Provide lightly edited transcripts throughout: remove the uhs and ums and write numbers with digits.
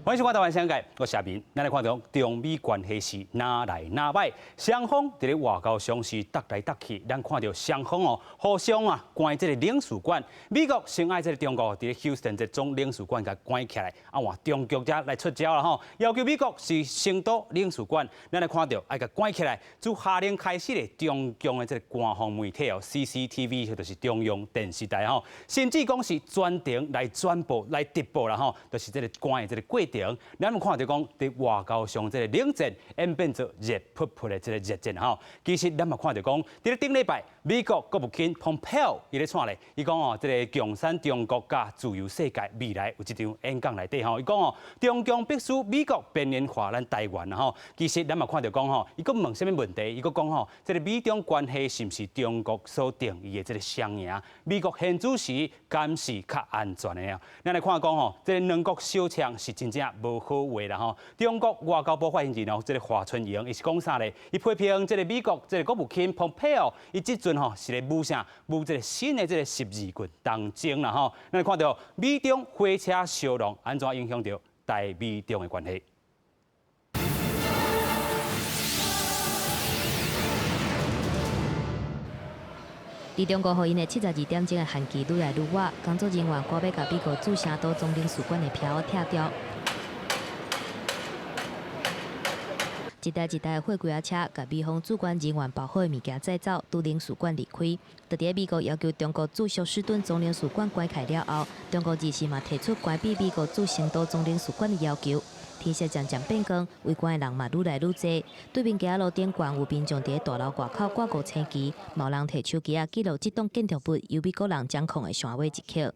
歡迎收看《台灣聲界》，我是阿明。咱來看著中美關係是愈來愈䆀，雙方佇咧外交上是鬥來鬥去。咱看著雙方哦，互相啊關這个領事館。美國先愛這个中國佇咧休斯頓這總領事館共關起來，啊換中國才來出招啦吼，要求美國是成都領事館，咱來看著愛共關起來。自下令開始的中共的這个官方媒體哦，CCTV 就是中央電視台吼，甚至講是專程來轉播來直播啦吼，就是這个關的這个過程。咱有看著講，佇外交上這个冷戰演變做熱噗噗的這个熱戰吼。其實咱嘛看著講，佇咧頂禮拜，美國國務卿蓬佩奧伊咧創咧，伊講哦，這个共產中國佮自由世界未來有一場演講內底吼，伊講哦，中共迫使美國邊緣化咱台灣吼。其實咱嘛看著講吼，伊閣問啥物問題？伊閣講吼，這个美中關係是毋是中國所定義的這个雙贏？美國現主時敢是較安全的啊？咱來看講吼，這个兩國相嗆是真正無好話啦吼。中國外交部發言人哦，這个華春瑩，伊是講啥咧？伊批評這个美國這个國務卿蓬佩奧，伊這陣吼是咧舞啥？舞這个新的這个十字軍東征啦吼。咱來看著美中火車相撞，按怎影響著台美中的關係？佇中國予𪜶的72點鐘的限期愈來愈倚，工作人員趕欲共美國駐成都總領事館的屏仔拆掉。一台一台的貨櫃仔車，共美方駐館人員包好的物件載走，拄領事館離開。就佇美國要求中國駐休斯頓總領事館關開了後，中國二四嘛提出關閉美國駐成都總領事館的要求。天色漸漸變光，圍觀的人嘛愈來愈濟。對面街仔路頂懸有民眾佇大樓外口掛五星旗，嘛有人提手機仔記錄這棟建築物由美國人掌控的上尾一刻。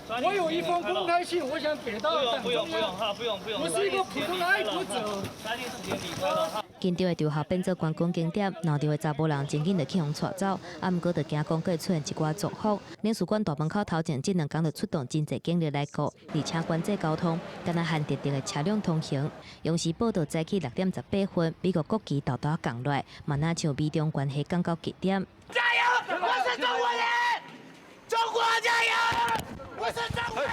我有一封公開信，我想給到黨不用不用哈，不用不用。我是一個普通的愛國者。緊張的場合變做觀光景點，鬧場的查埔人真緊就去予𤆬走，啊，毋過就驚講閣會出現一寡狀況。領事館大門口頭前，這兩工就出動真濟警力來顧，而且管制交通，干焦限特定的車輛通行。央視報道早起6點18分，美國國旗沓沓降落來，嘛若像美中關係降到極點。加油！我是中國人，中國加油！我是中國人。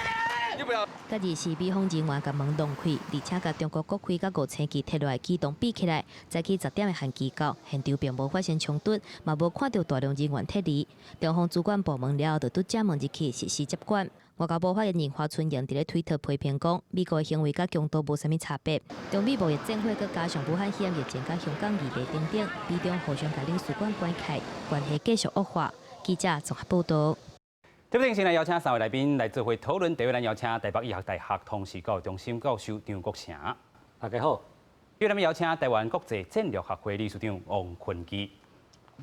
佮二是美方人員共門弄開，而且共中國國徽佮五星旗提落來機動比起來，早起10點的限期到，現場並無發生衝突，嘛無看著大量人員撤離。中方主管部門了後就拄正門入去實施接管。外交部發言人華春瑩佇咧推特批評講，美國的行為佮共黨無啥物差別。中美貿易戰火閣加上武漢肺炎疫情佮香港議題等等，美中互相共領事館關開，關係繼續惡化。記者綜合報導。這邊先來邀請三位來賓來做伙討論。第一位，咱邀請台北醫學大學通識教育中心教授張國成。大家好。第二位，咱邀請台灣國際戰略學會理事長王坤基。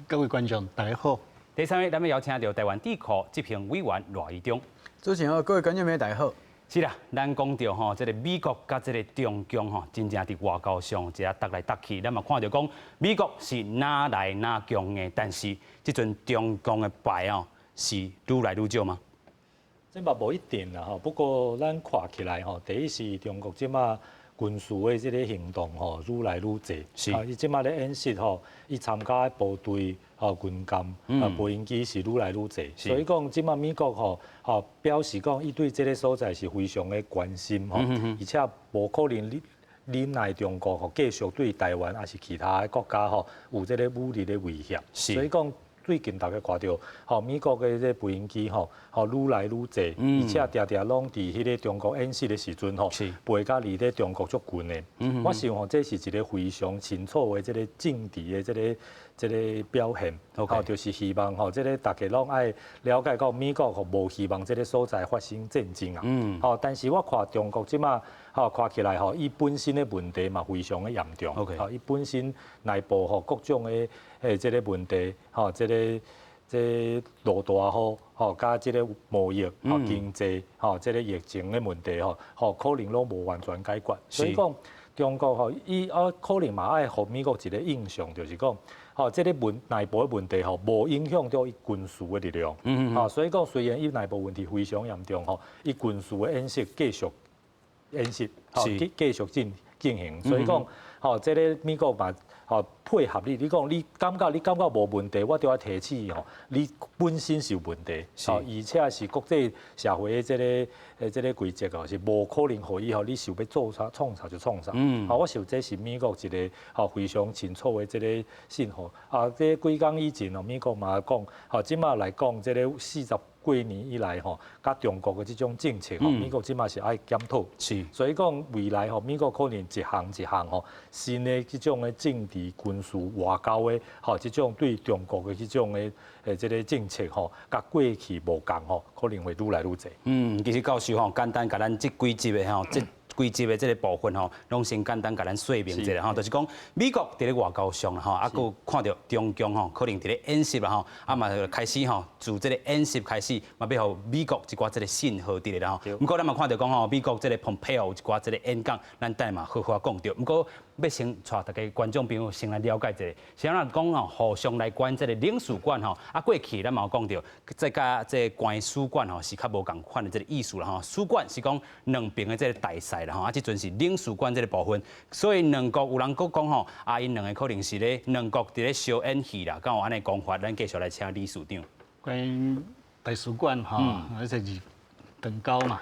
各位觀眾，大家好。第三位，咱邀請著台灣智庫執行委員賴宜中。主持人好，各位觀眾朋友大家好。是啦，咱講著吼，這个美國佮這个中共吼，真正佇外交上一下鬥來鬥去，咱嘛看著講，美國是愈來愈強硬，但是這陣中共的牌哦，是愈來愈少嗎？這嘛無一定啦吼，不過咱看起來吼，第一是中國這馬軍事的這个行動吼，愈來愈濟。啊，伊這馬咧演習吼，伊參加的部隊吼、軍艦啊、飛行機是愈來愈濟。所以講，這馬美國吼吼表示講，伊對這个所在是非常的關心吼，而且無可能忍耐中國吼繼續對台灣抑是其他的國家吼有這个武力的威脅。所以講，最近大家看著，吼美國的這個飛行機吼，吼愈來愈濟，而且定定攏佇彼个中國演習的時陣吼，飛甲離咧中國足近的。我想吼，這是一個非常清楚的這个政治的這個表現。吼，就是希望吼，這个大家攏愛了解講美國吼無希望這个所在發生戰爭啊。吼，但是我看中國這馬吼看起來吼，伊本身的問題嘛非常的嚴重。吼，伊本身內部吼各種的誒這個問題，吼，這个這落大雨，吼，佮這个貿易、吼經濟、吼這个疫情的問題，吼，吼可能攏無完全解決。所以講，中國吼，伊啊可能嘛愛予美國一个印象，就是講，吼這个問內部的問題吼，無影響著伊軍事的力量。吼，所以講雖然伊內部問題非常嚴重，吼，伊軍事的演習繼續演習，吼繼續進行。所以講，吼，這个美國嘛，吼配合你，你講你感覺無問題，我著愛提醒吼，你本身是有問題，吼，而且是國際社會的這个規則哦，是無可能予伊吼，你想欲做啥創啥就創啥。好，我想這是美國一个吼非常清楚的這个信號。啊，這幾工以前哦，美國嘛講，吼，這馬來講，這个40幾年以來吼，佮中國的這種政策吼，美國這馬是愛檢討。所以講未來吼，美國可能一項一項吼，新的這種的政治、軍事、外交的吼，這種對中國的這種的這个政策吼，佮過去無仝吼，可能會愈來愈濟。嗯，其實教授吼，簡單共咱這幾集的吼，這幾集的這个部分吼，攏先簡單共咱說明一下吼，就是講美國佇咧外交上吼，啊，閣看著中共吼，可能佇咧演習啦吼，啊嘛開始吼，自這个演習開始，嘛欲予美國一寡這个信號佇咧啦吼。毋過咱嘛看著講吼，美國這个蓬佩奧有一寡這个演講，咱等下嘛好好講著。毋過欲先帶大家觀眾朋友先來了解一下，是按怎講吼，互相來關這个領事館吼，啊過去咱嘛有講著，這佮這個關使館吼是較無仝款的這个意思啦吼。使館是講兩邊的這个大使啦吼，啊這陣是領事館這个部分，所以兩國有人閣講吼，啊𪜶兩个可能是咧兩國佇咧相演戲啦，敢有按呢講法？咱繼續來請理事長。關於大使館吼，而且是斷交嘛。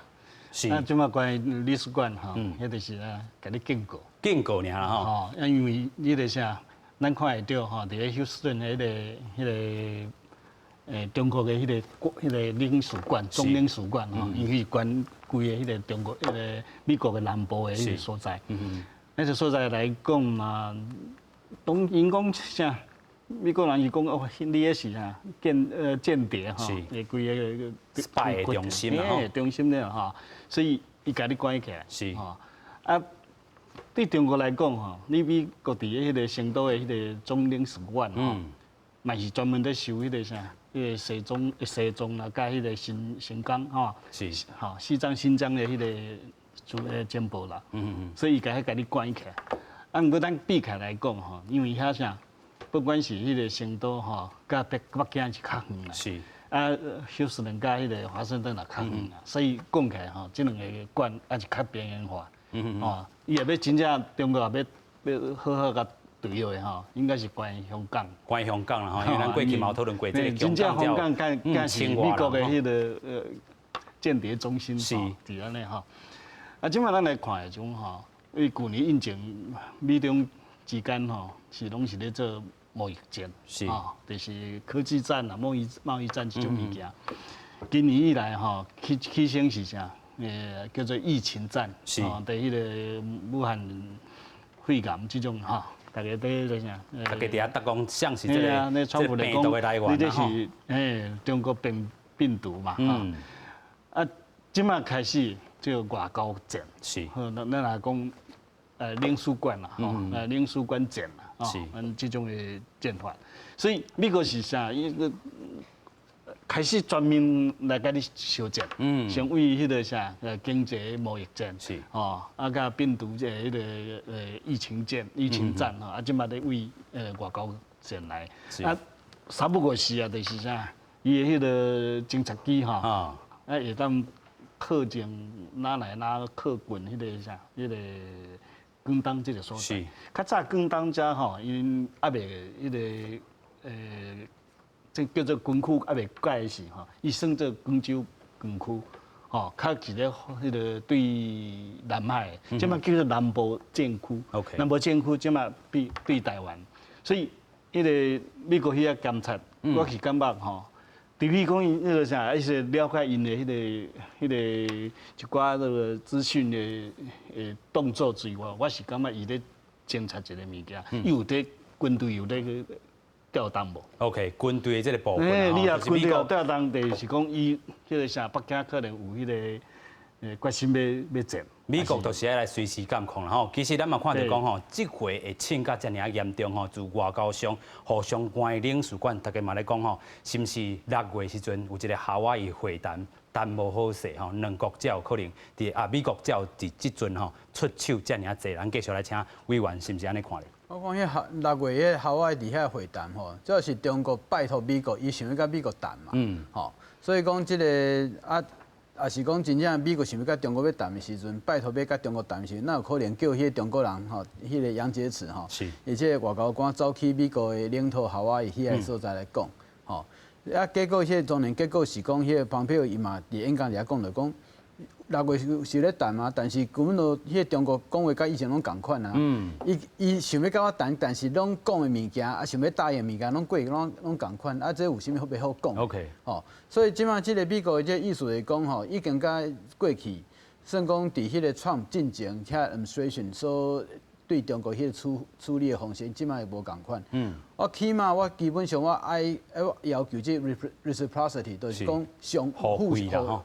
那這馬關於領事館吼，彼就是啊，共你警告。警告爾啦吼。吼，因為你個啥，咱看會著吼，佇咧休斯頓彼個中國的彼個領事館、總領事館吼，因為是管規个彼個中國、彼個美國的南部的彼個所在。彼個所在來講嘛，當𪜶講啥？美國人是講哦，你彼是啥間諜吼，規个 spy 的中心啦吼，中心了吼，所以伊共你關起來。吼，啊，對中國來講吼，你美國佇彼個成都的彼個總領事館吼，嘛是專門咧收彼個啥，彼個西藏啦，佮彼個新疆吼，吼西藏新疆的彼个做情報啦。所以伊共彼共你關起來。啊，毋過咱比起來講吼，因為遐啥，不管是彼個成都吼，佮北京是較遠啦。啊，休斯頓佮彼個華盛頓也較遠啦，所以講起來吼，這兩个館猶是較邊緣化。吼，伊若欲真正中國若欲好好共對落吼，應該是關香港。關香港啦吼，因為咱過去嘛有討論過這个真正香港敢是美國的彼个間諜中心，佇按呢吼。啊，這馬咱來看的種吼，因為舊年以前美中之間吼是攏是咧做貿易戰，就是科技戰啊、貿易戰這種物件。今年以來吼，起先是啥？叫做疫情戰，佇彼个武漢肺炎這種吼，大家佇咧啥？大家佇遐逐講像是這个病毒的來源。你這是中國病毒嘛？啊，這馬開始這個外交戰，好，咱若講領事館啦，吼，領事館戰啦，咱這種的戰法，所以美國是啥？伊個開始全面來共你相戰，先為彼個啥經濟貿易戰，吼，啊，佮病毒這彼個疫情戰吼，啊，這馬咧為外交戰來，啊，三不五時啊，就是啥，伊的彼個偵察機吼，啊，會當靠近哪來哪靠近彼個啥，彼個廣東這個所在。較早廣東遮吼，𪜶猶未彼个，這叫做軍區猶未改的時吼，伊算做廣州軍區，吼，較是咧彼個對南海的，這馬叫做南部戰區。南部戰區這馬對台灣，所以彼個美國彼遐監察，我是感覺吼，除非講𪜶彼個啥，抑是了解𪜶的彼個一寡這個資訊的動作之外，我是感覺伊咧偵察一個物件，伊有佇軍隊有咧去調動無？OK，軍隊的這個部分。你若軍隊有調動，就是講伊彼個啥，北京可能有彼個決心欲戰。美國就是愛來隨時監控啦吼。其實咱嘛看著講吼，這回會衝甲遮爾仔嚴重吼，自外交上互相關領事館，大家嘛咧講吼，是毋是6月時陣有一個夏威夷會談，談無好勢吼，兩國才有可能佇啊美國才有佇這陣吼出手遮爾仔濟。咱繼續來請委員，是毋是按呢看咧？我講彼6月彼夏威夷遐會談吼，這是中國拜託美國，伊想欲佮美國談嘛，吼，所以講這个啊。也是講真正美國想欲佮中國欲談的時陣，拜託欲佮中國談的時陣，哪有可能叫彼个中國人吼，彼个楊潔篪吼，而且外交官走去美國的領土夏威夷彼个所在來講，吼，啊結果彼个當然結果是講彼个蓬佩奧伊嘛佇演講裡講就講，6月是咧談啊，但是根本就彼个中國講話佮以前攏仝款啊。伊想欲佮我談，但是攏講的物件啊，想欲答應的物件攏過攏仝款，啊，這有啥物好欲好講？ 吼，所以這擺這個美國的這個意思來講吼，已經佮過去算講佇彼個川普進前遐 administration 所對中國彼個處理的方式，這擺無仝款。我起碼我基本上我愛要求這 reciprocity，就是講相互惠啦吼。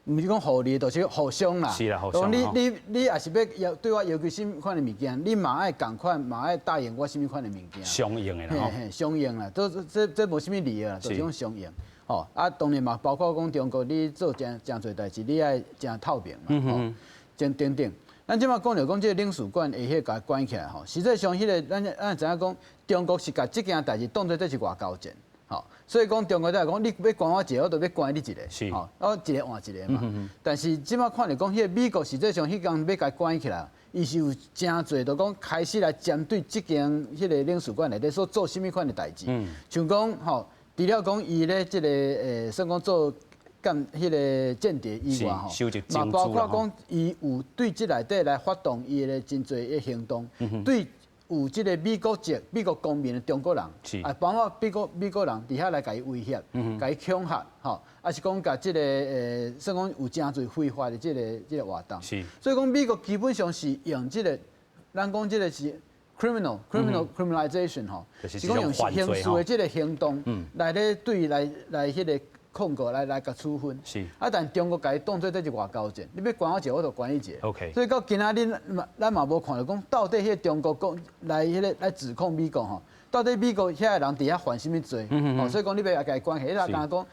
毋是講互利，就是互相啦。是啦，互相。你也是欲要對我要求啥物款的物件，你嘛愛仝款，嘛愛答應我啥物款的物件。相應的啦。嘿嘿，相應啦，都這無啥物理由啦，就是講相應。吼，啊，當然嘛，包括講中國，你做誠誠濟代誌，你愛誠透明嘛，吼，真等等。咱這擺講著講這个領事館會彼共關起來吼，實際上彼个咱知影講，中國是共這件代誌當做這是外交戰。吼，所以講中國才會講，你欲關我一个，我就欲關你一个，吼，我一个換一个嘛。但是這擺看來講，彼个美國實際上彼工欲共關起來，伊是有誠濟，就講開始來針對這間彼个領事館內底所做啥物款的代誌。像講吼，除了講伊咧這个算講做彼个間諜以外吼，嘛包括講伊有對這內底來發動伊的真濟的行動，對。有這个美國籍、美國公民的中國人，啊，包括美國人佇遐來共伊威脅、共伊恐嚇，吼，啊是講共這个算講有誠濟非法的這个活動。所以講美國基本上是用這个，咱講這个是 criminal criminalization 吼，是講用刑事的這个行動來咧對來彼个控告來共處分。啊，但中國共伊當做這是外交戰，你欲關我一个，我就關你一个。 所以到今仔日嘛，咱嘛無看著講到底彼个中國講來彼个來指控美國吼，到底美國遐個人佇遐犯啥物罪？吼，所以講你欲共伊關起來，彼敢若講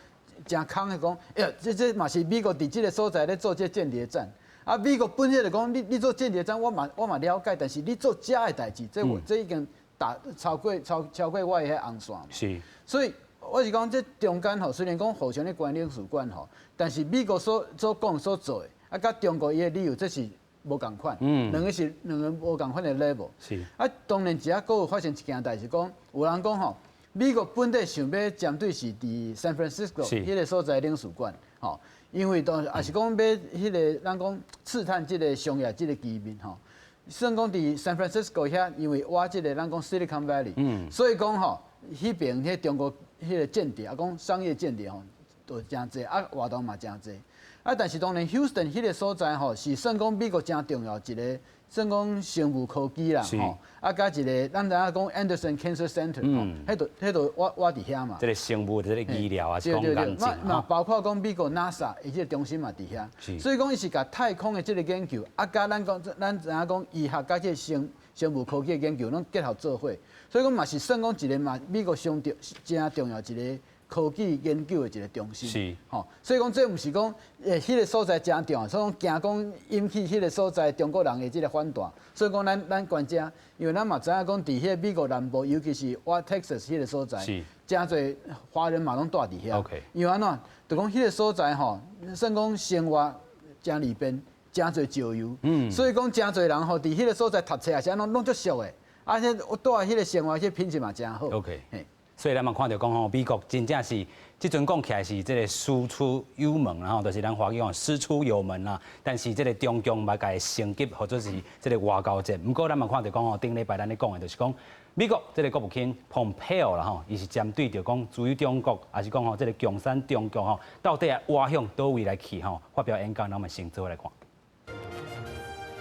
誠空的講，欸，這嘛是美國佇這个所在咧做這間諜戰。啊，美國本身就講，你做間諜戰，我嘛了解，但是你做遮的代誌，這我這已經打超過我的彼紅線。所以我是講，這中間吼，雖然講互相咧關領事館吼，但是美國所講所做的，啊，佮中國伊的理由，這是無仝款。兩个是兩个無仝款的 level。啊，當然，這閣有發生一件代誌，講有人講吼，美國本底想欲針對是佇 San Francisco 彼个所在領事館，吼，因為當也是講欲彼个咱講刺探這个商業這个機密吼。算講佇 San Francisco 遐，因為倚這个咱講 Silicon Valley，所以講吼，彼邊彼中國彼个間諜啊，講商業間諜吼，都誠濟啊，活動嘛誠濟。啊，但是當然 Houston 彼个所在吼，是算講美國誠重要一个，算講生物科技啦吼，啊，佮一个咱知影講 Anderson Cancer Center 吼，彼就倚佇遐嘛。這个生物，這个醫療啊，是講癌症。嘛，包括講美國 NASA 伊這个中心嘛佇遐，所以講伊是共太空的這个研究，啊，佮咱講咱知影講醫學佮這个生物科技的研究攏結合做伙，所以講嘛是算講一个嘛美國上重誠重要一个科技研究的一个中心。吼，所以講這毋是講彼个所在誠重要，所以講驚講引起彼个所在中國人的這个反彈，所以講咱關遮，因為咱嘛知影講佇彼个美國南部，尤其是倚 Texas 彼个所在，誠濟華人嘛攏蹛佇遐。 因為按怎，就講彼个所在吼，算講生活誠利便，誠濟石油，所以講誠濟人吼佇彼个所在讀冊也是按怎攏足俗的，啊，彼蹛彼个生活彼品質嘛誠好。 所以咱嘛看著講吼，美國真正是這陣講起來是這个師出有門，然後就是咱華語講師出有門啦。但是這个中共嘛共伊升級，或者是這个外交戰。毋過咱嘛看著講吼，頂禮拜咱咧講的就是講美國這个國務卿蓬佩奧啦吼，伊是針對著講至於中國，抑是講吼這个共產中國吼，到底倚向佗位來去吼，發表演講，咱嘛先做伙來看。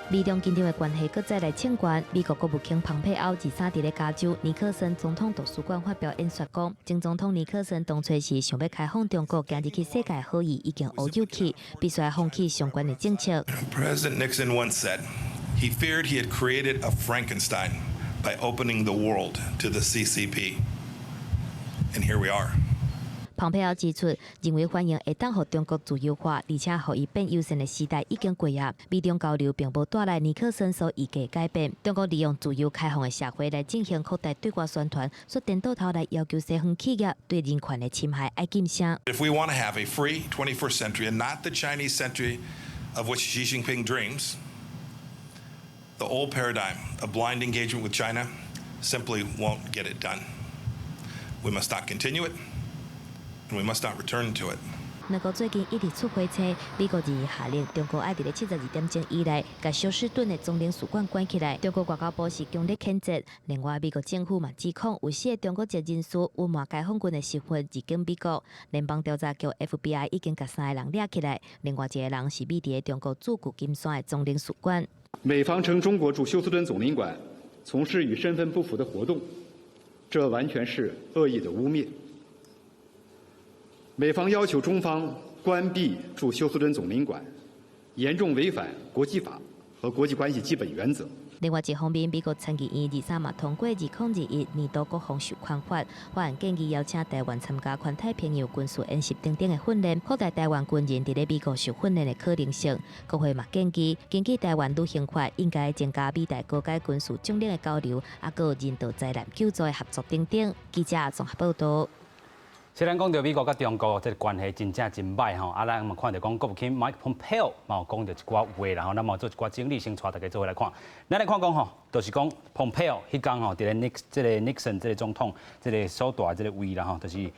美中緊張的關係閣再來升懸。美國國務卿蓬佩奧23佇咧加州尼克森總統圖書館發表演說，講前總統尼克森當初時想欲開放中國，行入去世界好意已經烏有去，必須愛放棄相關的政策。 President Nixon once said he feared he had created a Frankenstein by opening the world to the CCP. And here we are. 蓬佩奧指出，認為歡迎會當予中國自由化，而且予伊變友善的時代已經過啊。美中交流並無帶來尼克森所預計改變。中國利用自由開放的社會來進行擴大對外宣傳，煞顛倒頭來要求西方企業對人權的侵害愛噤聲。 If we want to have a free 21st century and not the Chinese century of which Xi Jinping dreams, the old paradigm of blind engagement with China simply won't get it done. We must not continue it, and we must not return to it. 兩國最近一直出火車，美國二下令中國愛佇咧72點鐘以內，共休斯頓的總領事館關起來。中國外交部是強烈譴責。另外，美國政府嘛指控有四個中國籍人士隱瞞解放軍的身份入境美國。聯邦調查局 FBI 已經共三個人掠起來，另外一個人是美佇中國駐舊金山的總領事館。美方稱中國駐休斯頓總領館從事與身份不符的活動，這完全是惡意的污衊。美方要求中方關閉駐休斯頓總領館，嚴重違反國際法和國際關係基本原則。另外一方面，美國參議院23嘛通過2021年度國防授權法，法案建議邀請台灣參加環太平洋軍事演習等等的訓練，擴大台灣軍人佇咧美國受訓練的可能性。國會嘛建議，根據台灣旅行法，應該增加美台高階軍事將領的交流，抑閣有人道災難救助的合作等等。記者綜合報道。雖然講著美國佮中國這個關係真正真䆀吼，啊，咱嘛看著講國務卿 Mike Pompeo 嘛有講著一寡話，然後咱嘛做一寡整理，先帶大家做伙來看。咱來看講吼，就是講 Pompeo 彼工吼，佇咧 Nix 這個 Nixon 這個總統這個所蹛這個位啦吼，就是有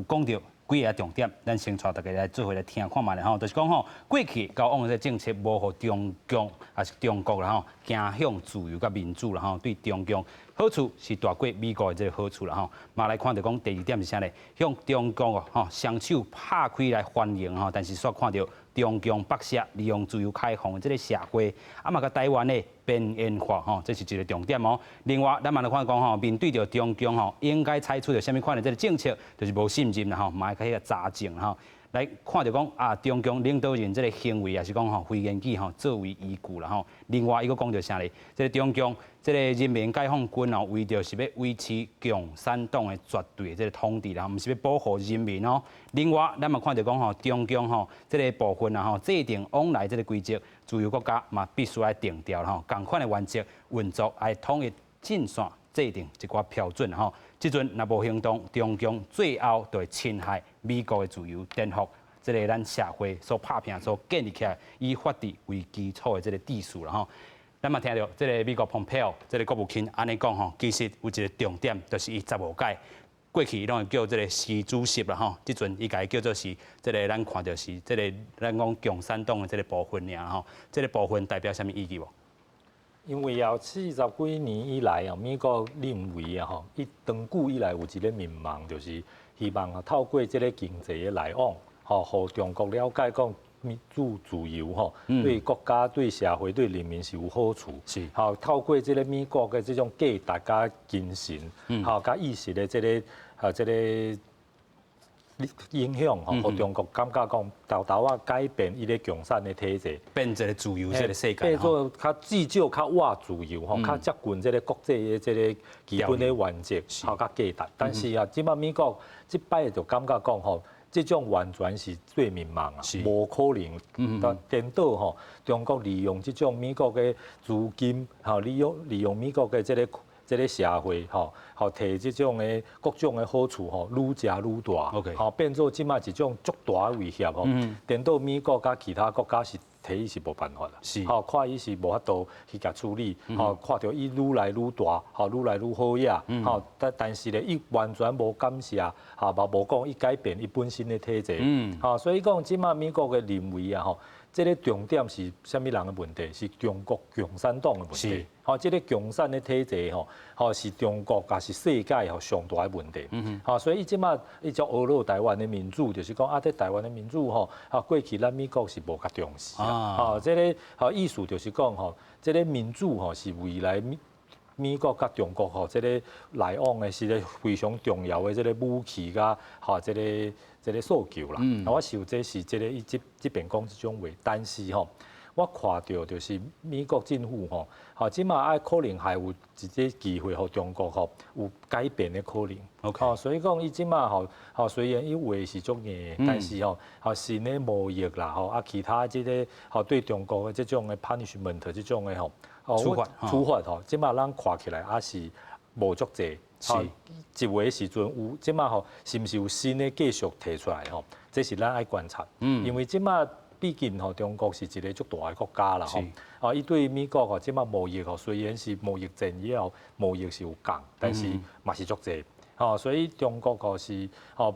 講著幾个重點，咱先帶大家來做伙來聽看覓咧吼，就是講吼，過去交往的這個政策無予中共，抑是中國啦吼，走向自由佮民主啦吼，對中共好處是大過美國的這個好處啦吼。嘛來看著講第二點是啥呢？向中國哦吼雙手拍開來歡迎吼，但是煞看著中共北下利用自由開放的這個社會，啊嘛共台灣的邊緣化吼，這是一個重點哦。另外，咱嘛來看講吼，面對著中共吼，應該採取著啥物款的這個政策，就是無信任啦吼，嘛愛去彼個查證吼。來看著講啊，中共領導人這個行為，抑是講吼，非言語吼作為依據啦吼。另外，伊閣講著啥咧？這個中共這個人民解放軍哦，為著是欲維持共產黨的絕對的這個統治啦，毋是欲保護人民哦。另外，咱嘛看著講吼，中共吼這個部分啊吼，制定往來這個規則，自由國家嘛必須愛定調吼，仝款的原則運作愛統一戰線，制定一寡標準吼。這陣若無行動，中共最後就會侵害美國的自由，顛覆這個咱社會所拍拚、所建立起來以法治為基礎的這個秩序啦吼。咱嘛聽著這個美國蓬佩奧這個國務卿按呢講吼，其實有一個重點，就是伊15屆過去攏會叫這個習主席啦吼，這陣伊共伊叫做是這個咱看著是這個咱講共產黨的這個部分爾吼，這個部分代表啥物意義無？因為啊，40幾年以來啊，美國認為啊，吼，伊長久以來有一個願望，就是希望啊，透過這個經濟的來往，吼，予中國了解講民主自由吼，對國家、對社會、對人民是有好處。吼，透過這個美國的這種價值佮精神，吼，佮意識的這個影響吼，予中國感覺講，沓沓仔改變伊个共產的體制，變一個自由這個世界，變做較至少較倚自由吼，較接近這個國際的這個基本的原則，吼，佮價值。但是啊，這擺美國這擺就感覺講吼，這種完全是做眠夢啊，無可能。但顛倒吼，中國利用這種美國的資金，吼，利用美國的這個社會，吼，吼，提這種的各種的好處，吼，愈食愈大，吼，變做這擺一種足大的威脅，吼，顛倒美國佮其他國家是提伊是無辦法啦，吼，看伊是無法度去共處理，吼，看著伊愈來愈大，吼，愈來愈好野，吼，但是咧，伊完全無感謝，吼，嘛無講伊改變伊本身的體制，吼，所以講這擺美國的認為啊，吼，這個重點是啥物人的問題？是中國共產黨的問題。吼，這個共產的體制吼，吼是中國抑是世界吼上大的問題。吼，所以伊這擺伊就呵咾台灣的民主，就是講啊，這台灣的民主吼，啊過去咱美國是無共重視啊。吼，這個吼意思就是講吼，這個民主吼是未來美國佮中國吼這個來往的是個非常重要的這個武器佮吼這個訴求啦。我想這是這個伊這這邊講這種話，但是吼，我看著就是美國政府吼，吼，這馬愛可能還有一個機會，予中國吼有改變的可能。 吼，所以講伊這馬吼，吼雖然伊話是足硬，但是吼，吼新的貿易啦，吼啊其他這個吼對中國的這種的 punishment 這種的吼，處罰處罰吼，這馬咱看起來還是無足濟。一話的時陣有，這馬吼是毋是有新的繼續提出來吼？這是咱愛觀察。因為這馬畢竟吼中國是一個足大的國家啦吼。啊，伊對美國吼這馬貿易吼雖然是貿易戰以後貿易是有降，但是嘛是足濟。吼，所以中國吼是吼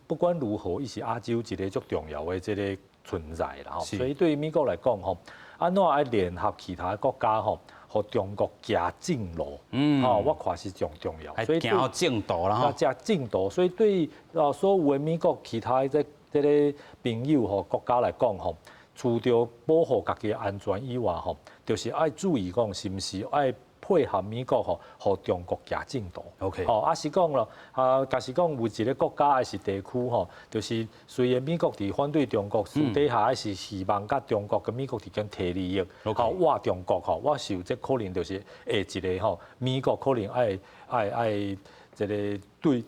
不管如何，伊是亞洲一個足重要的這個存在啦吼。所以對美國來講吼，按怎愛聯合其他國家吼，予中國行正路，吼，我看是上重要。所以行正途啦吼。行正途，所以對啊所有的美國其他這個朋友吼國家來講吼，除著保護家己的安全以外吼，就是愛注意講是毋是愛配合美國吼，予中國行正途。 吼，啊是講咯，啊，假是講有一個國家還是地區吼，就是雖然美國佇反對中國，私底下還是希望佮中國佮美國之間提利益，吼，倚中國吼，我想這可能就是下一個吼，美國可能愛這個對，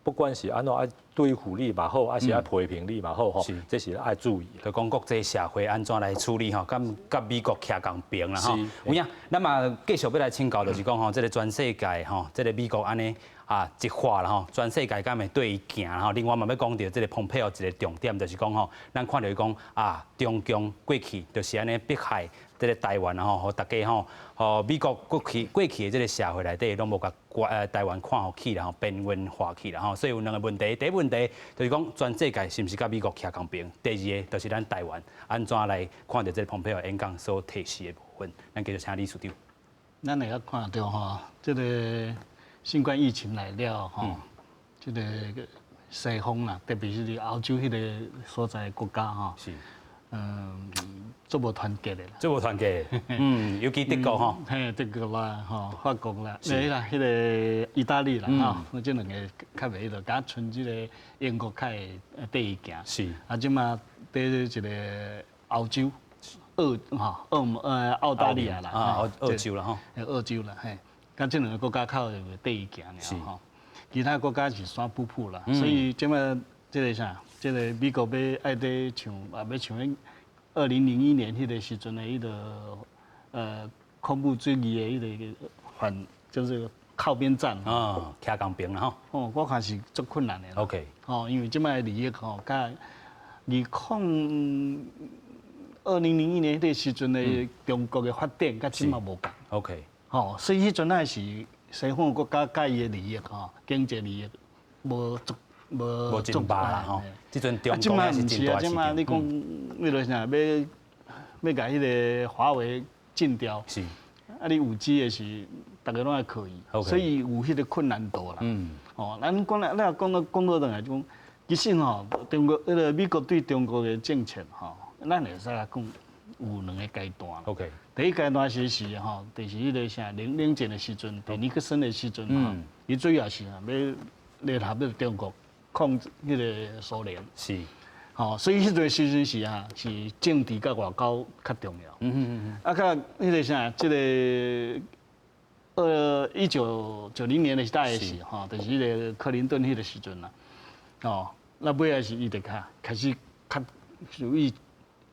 不管是按怎愛對付你嘛好，還是愛批評你嘛好吼，這是愛注意。就講國際社會按怎來處理吼，佮佮美國徛仝爿啦吼。有影，咱嘛繼續欲來請教，就是講吼，這個全世界吼，這個美國按呢啊一化啦吼，全世界敢會對伊行吼。另外嘛欲講著這個蓬佩奧一個重點，就是講吼，咱看著伊講啊，中共過去就是按呢迫害這個台灣吼，予大家吼，予美國過去的這個社會內底攏無共台灣看予起啦吼，邊緣化去啦吼。所以有兩個問題，第一問題就是講全世界是毋是佮美國徛仝爿？第二個就是咱台灣按怎來看著這個蓬佩奧演講所提示的部分。咱繼續請李處長。咱會曉看著吼，這個新冠疫情來了吼，這個西方啦，特別是佇歐洲彼個所在國家吼，足無團結的啦。足無團結，尤其德國吼。嘿，德國啦，吼，法國啦，對啦，彼個意大利啦，吼，這兩個較袂彼落，敢賰這個英國較會綴伊行。啊，這馬佇這個歐洲，澳吼澳澳大利亞啦，澳洲啦吼。澳洲啦，嘿，敢這兩個國家較會綴伊行爾吼，其他國家是散布布啦，所以這馬這個啥，這個美國欲愛佇像啊，欲像彼2001年彼個時陣的彼個恐怖主義的彼個反，就是靠邊站啊，徛仝爿啦吼。哦，我看是足困難的。 吼，因為這擺利益吼，佮2001年彼個時陣的中國的發展，佮這馬無仝。 吼，所以彼陣仔是西方國家佮伊的利益吼，經濟利益無足無無真大啦吼。這陣中國是真大市場。這馬你講，彼個啥，欲共彼個華為禁掉。啊，你5G 的是，逐家攏愛靠伊，所以有彼個困難度啦。哦，咱講來，咱若講到轉來就講，其實吼，中國彼個美國對中國的政策吼，咱會使來講有兩個階段。 第一階段是吼，就是彼個啥冷戰的時陣，佇尼克森的時陣吼，伊主要是啊，欲聯合彼個中國控制彼個蘇聯。吼，所以彼個時陣是啊，是政治佮外交較重要。啊，佮彼個啥，這個1990年的時代是吼，就是彼個克林頓彼個時陣啦。哦，那尾仔是伊就較開始較屬於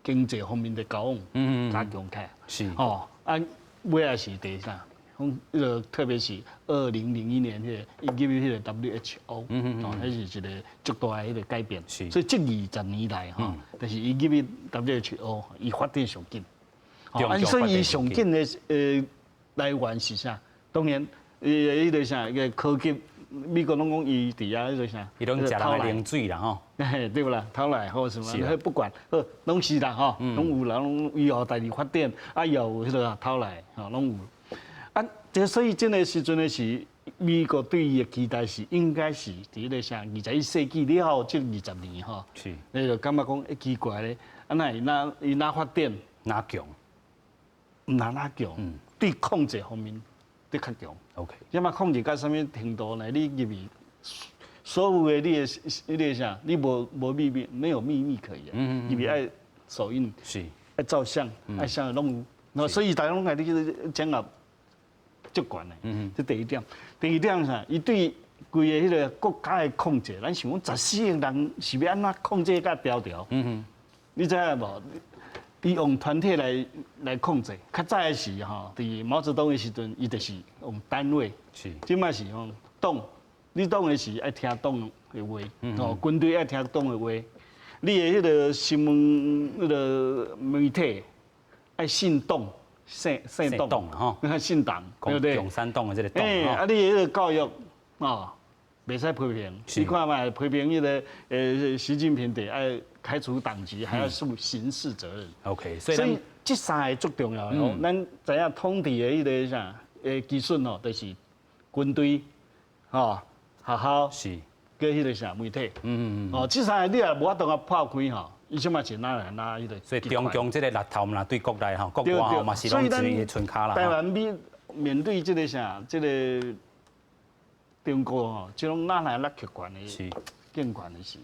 經濟方面的交往加強起來。吼，啊，尾仔是第啥？講彼個特別是2001年彼個伊入去彼個 WHO，哦，彼是一個足大的彼個改變。所以這20年來吼，就是伊入去 WHO，伊發展上緊。啊，所以伊上緊的來源是啥？當然，伊彼個啥個科技，美國攏講伊佇遐彼個啥，伊攏食人的冷水啦吼。嘿，對無啦？偷來或什麼，彼不管，好，攏是啦吼，攏有啦，攏伊有代誌發展，啊，又有彼個偷來，吼，攏有。啊，這所以這個時陣的是美國對伊的期待是應該是佇彼個啥21世紀了後這20年吼，你就感覺講欸奇怪咧，啊哪會哪伊哪發展哪強？毋若哪強？對控制方面得較強。 這馬控制到啥物程度呢？你入去所有的你的彼個啥，你無秘密，沒有秘密可言。入去愛手印。愛照相，愛啥攏有，所以大家攏愛你去掌握足懸的。這第一點，第二點啥？伊對規个彼个國家的控制，咱想講14億人是欲按怎控制甲牢牢？你知影無？伊用團體來控制，較早的時吼，佇毛澤東的時陣，伊就是用單位。這擺是用黨，你黨的是愛聽黨的話，哦，軍隊愛聽黨的話。你的彼个新聞、彼个媒體愛信黨，信信黨吼，信黨，對不對？共產黨的這个黨。啊，你彼个教育哦，袂使批評，你看覓批評彼个習近平得愛開除黨籍，還要負刑事責任。 所以這三个足重要的哦。咱知影統治的彼个啥基準哦，就是軍隊、吼學校、佮彼个啥媒體。哦，這三个你若無法度共破開吼，伊這擺是哪來哪彼個。所以中共這个橐頭嘛，對國內吼、國外吼嘛是攏是伊的春跤啦。台灣面面對這个啥，這个中國吼，這種哪來哪極權的政權的時。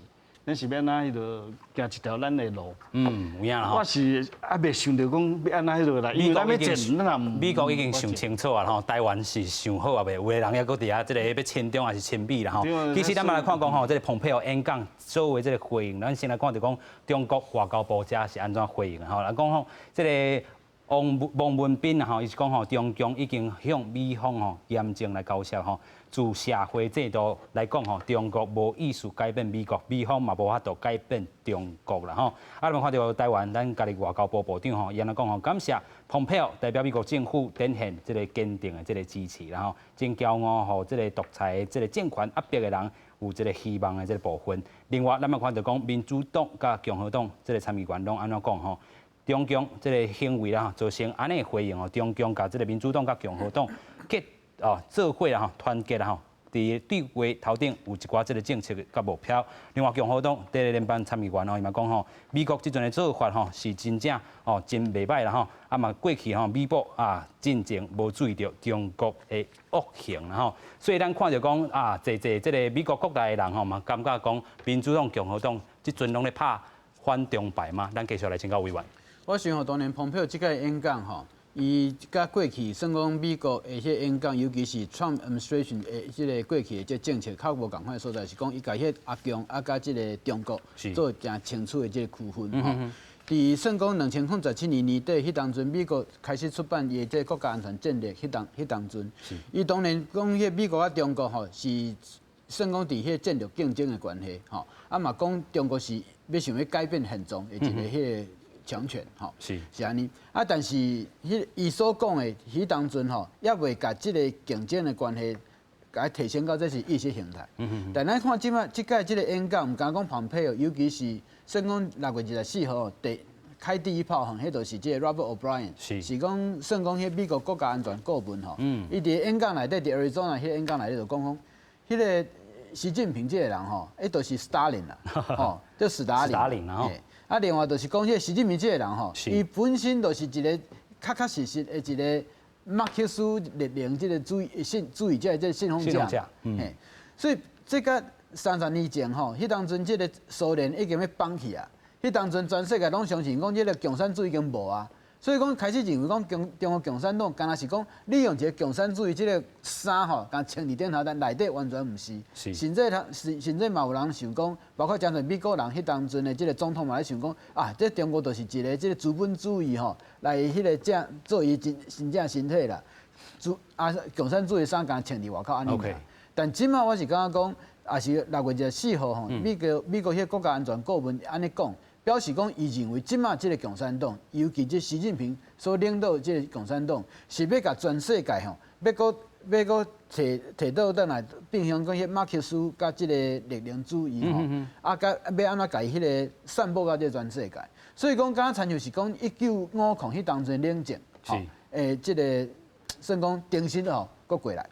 咱是欲按怎彼个行一條咱的路？嗯，有影啦。我是猶未想著講欲按怎彼个啦，因為咱欲戰，咱也美國已經想清楚啊吼，台灣是想好啊未？有的人猶閣佇遐這個欲親中還是親美啦吼。其實咱嘛來看講吼，這個蓬佩奧演講所有這個回應，咱先來看著講中國外交部遮是按怎回應吼。來講吼，這个王王文彬吼，伊是講吼，中共已經向美方吼嚴正來交涉吼。自社會制度來講吼，中國無意思改變美國，美方嘛無法度改變中國啦吼。啊，咱看著台灣，咱家己外交部部長吼，伊按怎講吼，感謝蓬佩奧代表美國政府展現這个堅定的這个支持，然後真驕傲予這个獨裁的這个政權壓迫的人有這个希望的這个部分。另外，咱嘛看著講民主黨佮共和黨這个參議員攏按怎講吼？中共這个行為啦，造成按呢回應哦，中共共這个民主黨佮共和黨結哦做伙啦吼，團結啦吼，佇對話頭頂有一寡這个政策佮目標。另外，共和黨這个聯邦參議員哦，伊嘛講吼，美國這陣的做法吼是真正哦真袂䆀啦吼，啊嘛過去吼美國啊進前無注意著中國的惡行啦吼，所以咱看著講啊，濟濟這个美國國內的人吼嘛，感覺講民主黨、共和黨這陣攏咧拍反中牌嘛，咱繼續來請教委員。我想吼，當然蓬佩奧這個演講吼，伊佮過去算講美國的彼演講，尤其是 Trump administration 的這个過去的這政策較無仝款的所在，是講伊共彼阿共啊佮這个中國做誠清楚的這个區分吼。佇算講2017年年底，彼當陣美國開始出版伊的這个國家安全戰略，彼當陣，伊當然講彼美國佮中國吼是算講佇彼戰略競爭的關係吼，啊嘛講中國是欲想欲改變現狀的一个彼个強權吼，是按呢啊，但是彼伊所講的彼當陣吼，猶未共這个競爭的關係，共提升到這是意識形態。但咱看這擺這擺這个演講，毋敢講蓬佩奧，尤其是算講6月24號開第一炮吼，彼就是這个 Robert O'Brien，是講算講彼美國國家安全顧問吼。伊佇演講內底，佇 Arizona 彼演講內底就講講，彼个習近平這个人吼，彼就是斯大林啦，吼，叫史達林。史達林吼。啊，另外就是講，彼個習近平這个人吼，伊本身就是一个確確實實的一个馬克思列寧這个主義信主義者的這个信奉者，嘿，所以這个30年前吼，彼當陣這个蘇聯已經欲崩去啊，彼當陣全世界攏相信講這个共產主義已經無啊，所以講開始認為講中國共產黨敢若是講利用一个共產主義這个衫吼，共穿佇頂頭，但內底完全毋是。甚至嘛有人想講，包括誠濟美國人彼當陣的這个總統嘛咧想講，啊，這中國就是一个這个資本主義吼，來彼个正做伊真真正身體啦，主啊共產主義衫共穿佇外口按呢。但這擺我是感覺講，也是6月24號吼，美國彼个國家安全顧問按呢講，表示講伊認為這擺這个共產黨，尤其這習近平所領導這个共產黨，是欲共全世界吼，欲閣提提倒轉來，變成講彼馬克思佮這个列寧主義吼，啊，佮欲按怎共伊彼个散布到這个全世界。所以講，敢若親像是講1950彼當陣冷戰，這个算講重新吼，閣過來。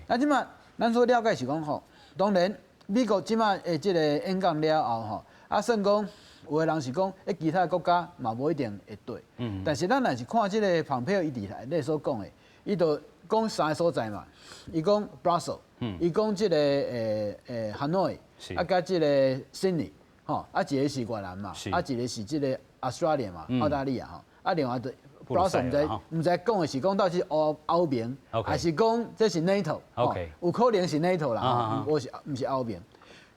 啊，這擺咱所了解是講吼，當然美國這擺的這个演講了後吼，啊，算講有的人是講，其他國家嘛無一定會對。但是咱若是看這个蓬佩奧伊佇內底所講的，伊就講三個所在嘛，伊講 Brussels，伊講這个Hanoi，啊，佮這个 Sydney，吼，啊一个是越南嘛，啊一個是這個 Australia 嘛，澳大利亞吼，啊另外就 Brussels 毋知講的是講到是歐盟，還是講這是 NATO？有可能是 NATO 啦，毋是歐盟。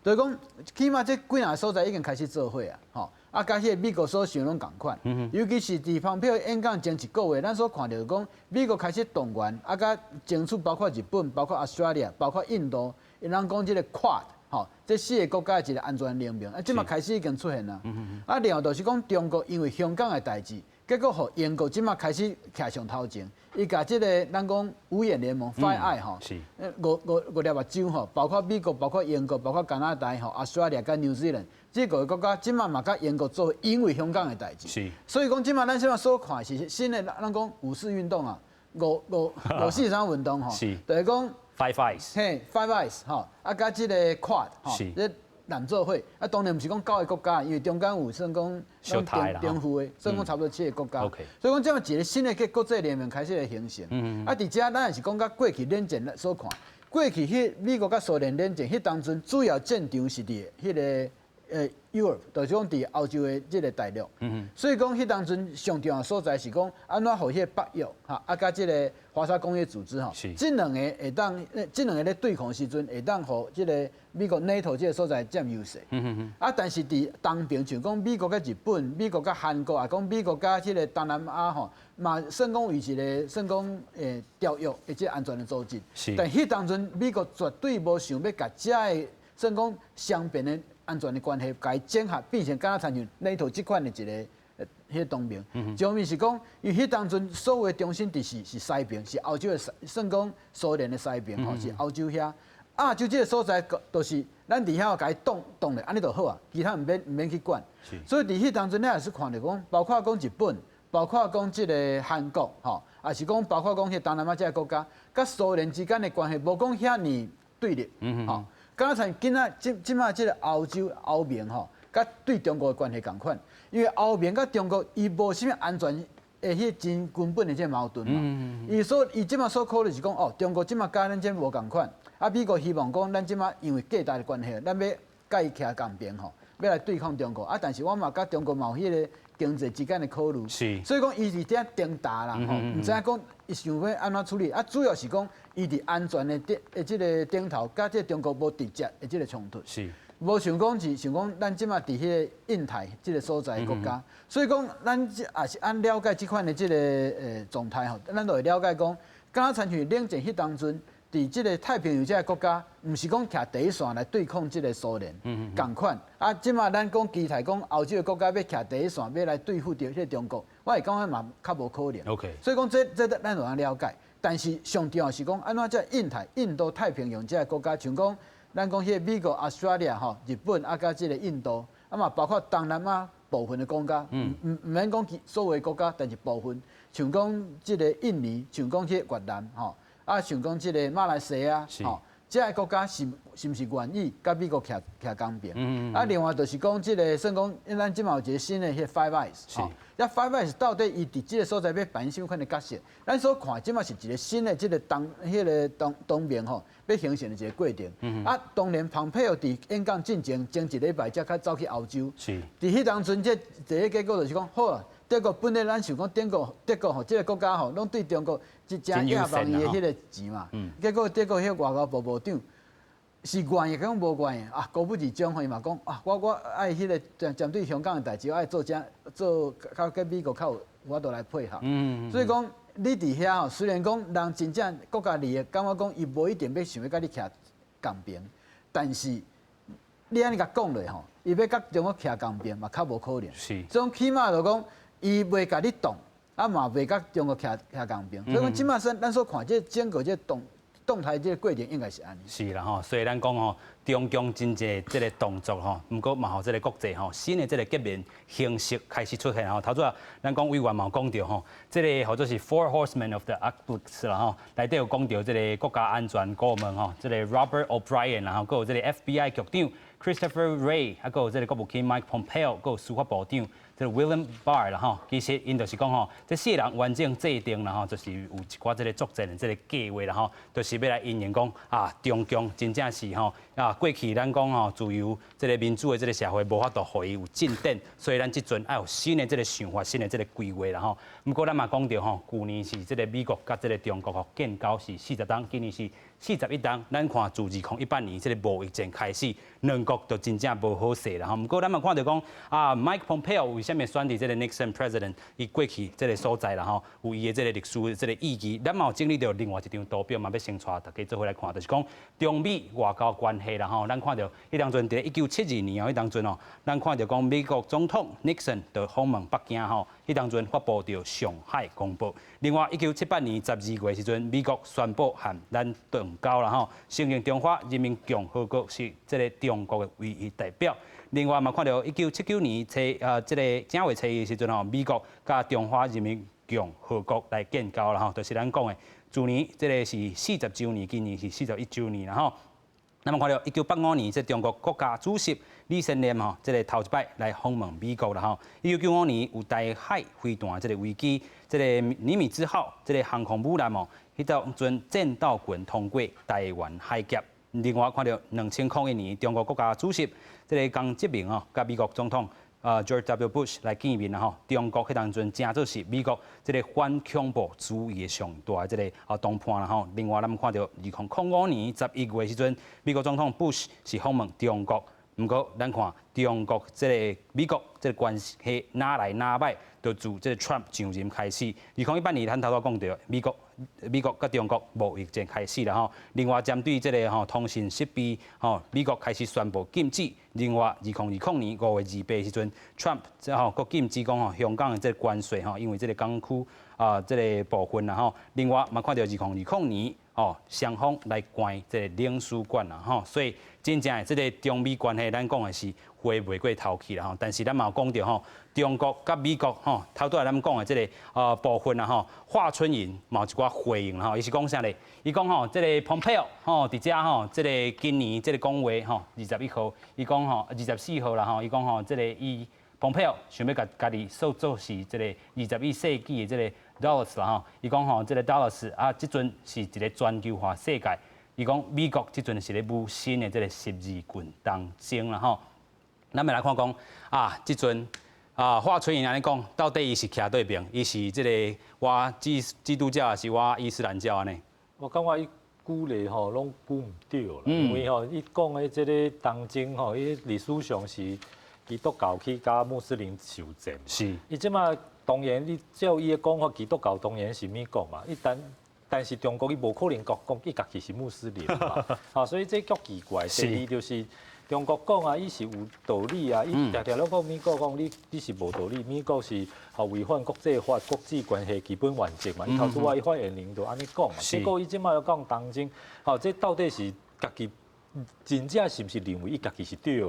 就是講起碼這幾若所在已經開始做伙啊，吼！啊，佮彼個美國所想攏仝款，尤其是佇蓬佩奧演講前一個月，咱所看著講美國開始動員，啊，佮爭取包括日本、包括 Australia、包括印度，𪜶人講這個 Quad，吼，這四个國家的一個安全聯盟，啊，這馬開始已經出現啦。啊，另外就是講中國因為香港的代誌，結果予英國這馬開始徛上頭前，伊共這个咱講五眼聯盟 Five Eye 吼，五粒目睭吼，包括美國、包括英國、包括加拿大吼、Australia 佮 New Zealand，這五个國家這馬嘛佮英國做，因為香港的代誌。所以講這馬咱現在所看是新的，咱講五四運動啊，五五四三運動吼，就是講 Five Eyes，嘿，Five Eyes 吼，啊，佮這個 Quad 吼，這南做伙，啊，當然毋是講九个國家，因為中間有算講重複的，算講差不多七個國家。所以講這樣一個新的國際聯盟開始來形成。啊，佇遮咱也是講佮過去冷戰所看，過去彼美國佮蘇聯冷戰，彼當陣主要戰場是佇彼个Europe，就是講佇歐洲的這个大陸。所以講彼當陣上重要所在是講，按怎予彼个北約，哈，啊，佮這个華沙工業組織吼，這兩个會當，這兩个咧對抗時陣，會當予這个美國 NATO 這个所在佔優勢。啊，但是佇東邊，像講美國佮日本、美國佮韓國，啊，講美國佮這个東南亞吼，嘛算講為一个算講條約或者安全的組織。但彼當陣美國絕對無想欲共遮个算講雙邊的安全的關係，共伊整合變成敢若親像 NATO 這款的一个彼个同盟。一方面是講，因為彼當陣所有的中心佇是西邊，是歐洲的西，算講蘇聯的西邊吼，是歐洲遐。亞洲這个所在，就是咱佇遐共伊擋擋咧，按呢就好啊，其他毋免去管。所以佇彼當陣，你也是看著講，包括講日本，包括講這个韓國，吼，也是講包括講彼東南亞這个國家，佮蘇聯之間的關係，無講遐爾對立，吼。敢若像今仔這馬這个歐洲歐盟吼，佮對中國的關係仝款，因為歐盟佮中國伊無啥物安全的彼真根本的這个矛盾嘛。伊這馬所考慮是講，哦，中國這馬佮咱這無仝款，啊，美國希望講咱這馬因為價值的關係，咱欲佮伊徛仝邊吼，欲來對抗中國。啊，但是我嘛佮中國嘛有彼个經濟之間的考慮，所以講伊佇遮掙扎啦，吼，毋知影講伊想欲按怎處理。啊，主要是講伊佇安全的頂的這个頂頭，佮這个中國無直接的這个衝突。無像講是像講咱這馬佇彼个印太這个所在的國家，所以講咱這也是按了解這款的這个狀態吼，咱就會了解講，敢若親像冷戰彼當陣，佇這个太平洋這个國家，毋是講徛第一線來對抗這个蘇聯，仝款。啊，這馬咱講期待講歐洲的國家欲徛第一線，欲來對付著彼个中國，我會感覺嘛較無可能。 所以講這咱就通了解。但是上重要是講，按怎這印太、印度太平洋這个國家，像講咱講彼个美國、Australia 吼、日本啊，佮這个印度，啊嘛包括東南亞部分的國家，毋免講所有的國家，但是部分，像講這个印尼，像講彼個越南吼，啊，像講這个馬來西亞吼，這个國家是毋是願意佮美國徛徛仝邊？啊，另外就是講這个算講，咱這馬有一个新的彼个 Five Eyes，吼，這 Five Eyes 到底伊佇這个所在欲扮演啥物款的角色？咱所看這馬是一个新的這个東彼个東盟吼，欲形成的一个過程。啊，當然蓬佩奧佇演講進前前一禮拜才較走去歐洲。佇彼當陣，這第一結果就是講，好啊，德國本來咱想講德國吼，這个國家吼，攏對中國真仰望伊的彼个錢嘛。結果德國彼个外交部部長是願意講無願意啊，高不二中吼，伊嘛講啊，我愛彼个針對香港的代誌，我愛做這做較佮美國較有法度來配合。所以講你佇遐吼，雖然講人真正國家利益，感覺講伊無一定欲想欲佮你徛仝邊，但是你按呢共講落吼，伊欲佮中國徛仝邊嘛較無可能。所以起碼就講，伊袂共你擋，啊嘛袂佮中國徛徛仝邊。所以講這馬算咱所看這整個這動態這個過程應該是按呢。是啦吼，所以咱講吼，中共真濟這个動作吼，毋過嘛予這个國際吼新的這个局面形式開始出現吼。頭拄仔咱講委員嘛有講著吼，這个號做是 Four Horsemen of the Apocalypse 啦吼，內底有講著這个國家安全顧問吼，這个 Robert O'Brien 然後閣有這个 FBI 局長 Christopher Wray，啊閣有這个國務卿 Mike Pompeo，閣有司法部長。這個 William Barr 啦吼，其實𪜶就是講吼，這四個人完整制定啦吼，就是有一寡這個作戰的這個計劃啦吼，就是欲來因應講啊，中共真正是吼啊，過去咱講吼自由這個民主的這個社會無法度予伊有進展，所以咱這陣愛有新的這個想法，新的這個規劃啦吼。毋過咱嘛講著吼，舊年是這個美國佮這個中國吼建交是40冬，今年是41冬。咱看自2018年這個貿易戰開始，兩國就真正無好勢啦吼。毋過咱嘛看著講啊，Mike Pompeo 為啥物選佇這個 Nixon President 伊過去這個所在啦吼，有伊的這個歷史這個意義。咱嘛有整理著另外一張圖表嘛，欲先帶大家做伙來看，就是講中美外交關係啦吼。咱看著彼當陣佇1972年哦，彼當陣哦，咱看著講美國總統 Nixon 就訪問北京吼，彼當陣發布著上海公報。另外，1978年12月時陣，美國宣布和咱斷交啦吼，承認中華人民共和國是這個中國的唯一代表。另外嘛，看著1979年初這個正月初一的時陣吼，美國佮中華人民共和國來建交啦吼，就是咱講的，去年這個是40週年，今年是41週年啦吼。咱嘛看著1985年，這中國國家主席李先念吼，這個頭一擺來訪問美國啦吼。1995年有台海飛彈這個危機，這個尼米茲號這個航空母艦哦，彼當陣戰鬥群通過台灣海峽。另外看著2001年，中國國家主席這個江澤民哦，佮美國總統George W. Bush 來見面啦吼。中國彼當陣成做是美國這個反恐怖主義的上大的這個談判啦吼。另外，咱看著2005年11月時陣，美國總統 Bush 是訪問中國，毋過咱看中國這個美國這個關係哪來哪歹，就自這個 Trump 上任開始。2018年咱頭拄講著美國佮中國貿易戰開始啦吼。另外針對這個吼通訊設備吼，美國開始宣布禁止。另外，2020年5月28時陣，Trump 吼閣禁止講吼香港的這個關稅吼，因為這個港區啊這個部分啦吼。另外嘛看著2020年吼，雙方來關這個領事館啦吼，所以真正的這個中美關係，咱講的是花袂過頭去啦吼。但是咱嘛有講著吼，中國佮美國吼，頭拄仔咱講的這個部分啦吼，華春瑩嘛有一寡回應吼，伊是講啥咧？伊講吼，這個蓬佩奧吼，佇遮吼，這個今年這個講話吼，21號，伊講吼24號啦吼，伊講吼，這個伊蓬佩奧想欲共家己說做是這個21世紀的這個 Dulles 啦吼，伊講吼，這個 Dulles 啊，這陣是一個全球化世界，伊講美國這陣是咧舞新的這個十字軍東征啦吼。咱欲來看講啊，這陣啊，華春瑩按呢講，到底伊是徛佗邊？伊是這個倚基督教，抑是倚伊斯蘭教按呢？我感覺伊舉例吼，攏舉毋對啦，因為吼，伊講的這個東征吼，伊歷史上是基督教去佮穆斯林受戰。伊這馬當然，你照伊的講法，基督教當然是美國嘛。伊但是中國伊無可能講講伊家己是穆斯林嘛。啊，所以這足奇怪。第二就是中國講啊，伊是有道理啊，伊定定攏講美國講你是無道理，美國是吼違反國際法、國際關係基本原則嘛。伊頭拄仔伊發言人就按呢講嘛，結果伊這馬又講東征，吼，這到底是家己真正是毋是認為伊家己是對的？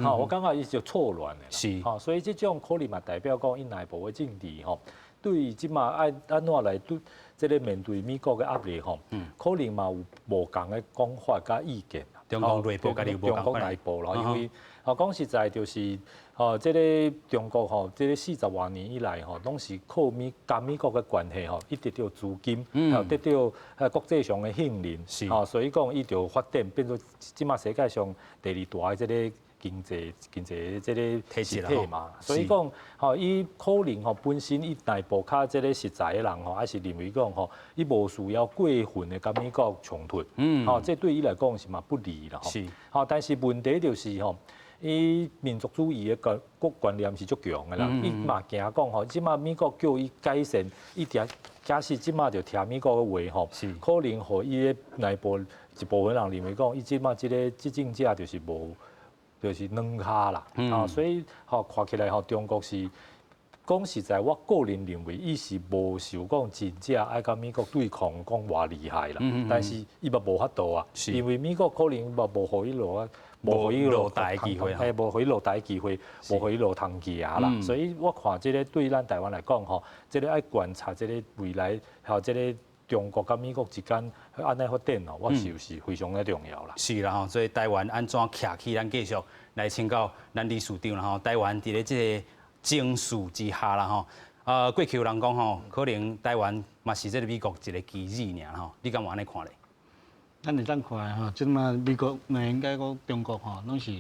吼，我感覺伊就錯亂的啦。吼，所以這種可能嘛代表講伊內部的政治吼，對這馬愛按怎來對這個面對美國的壓力吼，可能嘛有無仝的講法佮意見。中國內部家己有無中國內部啦，因為吼講實在就是，吼這個中國吼，這個40外年以來吼，攏是靠佮美國的關係吼，伊得著資金，還有得著國際上的信任，吼，所以講伊就發展變做這馬世界上第二大的這個經濟這個體實體嘛，所以講吼，伊可能吼本身伊內部較這個實在的人吼，還是認為講吼，伊無需要過分的佮美國衝突，吼，這對伊來講是嘛不利啦，吼，但是問題就是吼，伊民族主義的觀念是足強的啦，伊嘛驚講吼，這馬美國叫伊改善，伊定假使這馬就聽美國的話吼，可能予伊的內部一部分人認為講，伊這馬這個執政者就是無。就是軟跤啦，啊，所以吼看起來吼中國是講實在，我個人認為伊是無想講真正愛佮美國對抗，講偌厲害啦。但是伊嘛無法度啊，因為美國可能嘛無予伊落啊，無予伊落台機會，嘿，無予伊落台機會，無予伊路通行啦。所以我看這個對咱台灣來講吼，這個愛觀察這個未來，吼這個中國佮美國之間按呢發展哦，我就是非常的重要啦。是啦吼，所以台灣按怎徛起，咱繼續來請教咱理事長啦吼。台灣佇咧這個情勢之下啦吼，過去有人講吼，可能台灣嘛是這个美國一个棋子爾吼，你敢有按呢看咧？咱會當看吼，這馬美國，應該講中國吼，攏是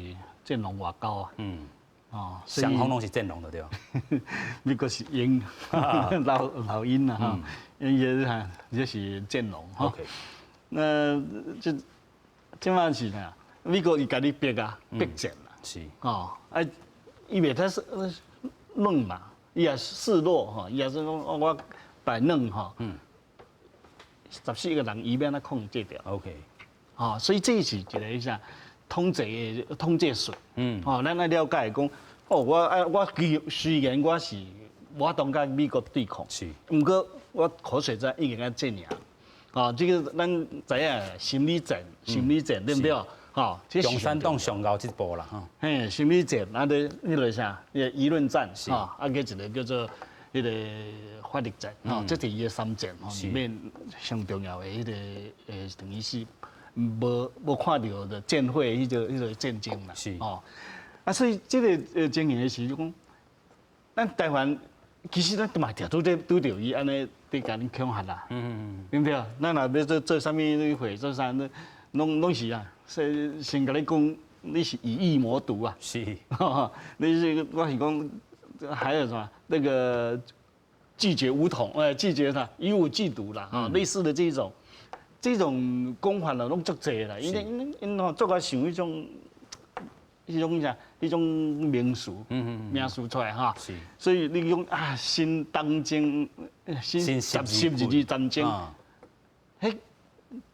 戰狼外交啊。哦，雙方攏是戰狼的對。美國是鷹，老老鷹啦吼，伊個哈，這是戰狼吼。那這這馬是啥？美國伊共你逼啊，逼戰啦。哦，啊，伊袂使軟嘛，伊也示弱吼，伊也是講我擺軟吼。14億個人，伊欲按怎控制著。 吼，所以這是一個啥統治的統治術。吼，咱愛了解講，哦，我啊，我其雖然我是無法度佮美國對抗，毋過我口水戰已經愛戰贏。哦，這個咱知影心理戰，心理戰對毋對？吼，共產黨上𠢕這步啦，吼。嘿，心理戰，啊，咧彼個啥，彼個輿論戰，吼，啊，閣一個叫做彼個法律戰，吼，這是伊的三戰吼裡面上重要的彼個等於是無看著的戰火彼個戰爭啦，吼。啊，所以這個情形的時就講，咱台灣其實咱嘛定拄著伊按呢佇共恁恐嚇啦，對毋對？咱若欲做做啥物會做啥，攏是啊，先共你講你是以疫謀獨啊，你是我是講還有什麼那個拒絕武統，拒絕啥以武拒獨啦，啊，類似的這種講法啦，攏足濟啦，𪜶𪜶𪜶吼足愛想彼種啥，彼種名詞出來哈，所以你講啊，新東征，新十字軍戰爭，彼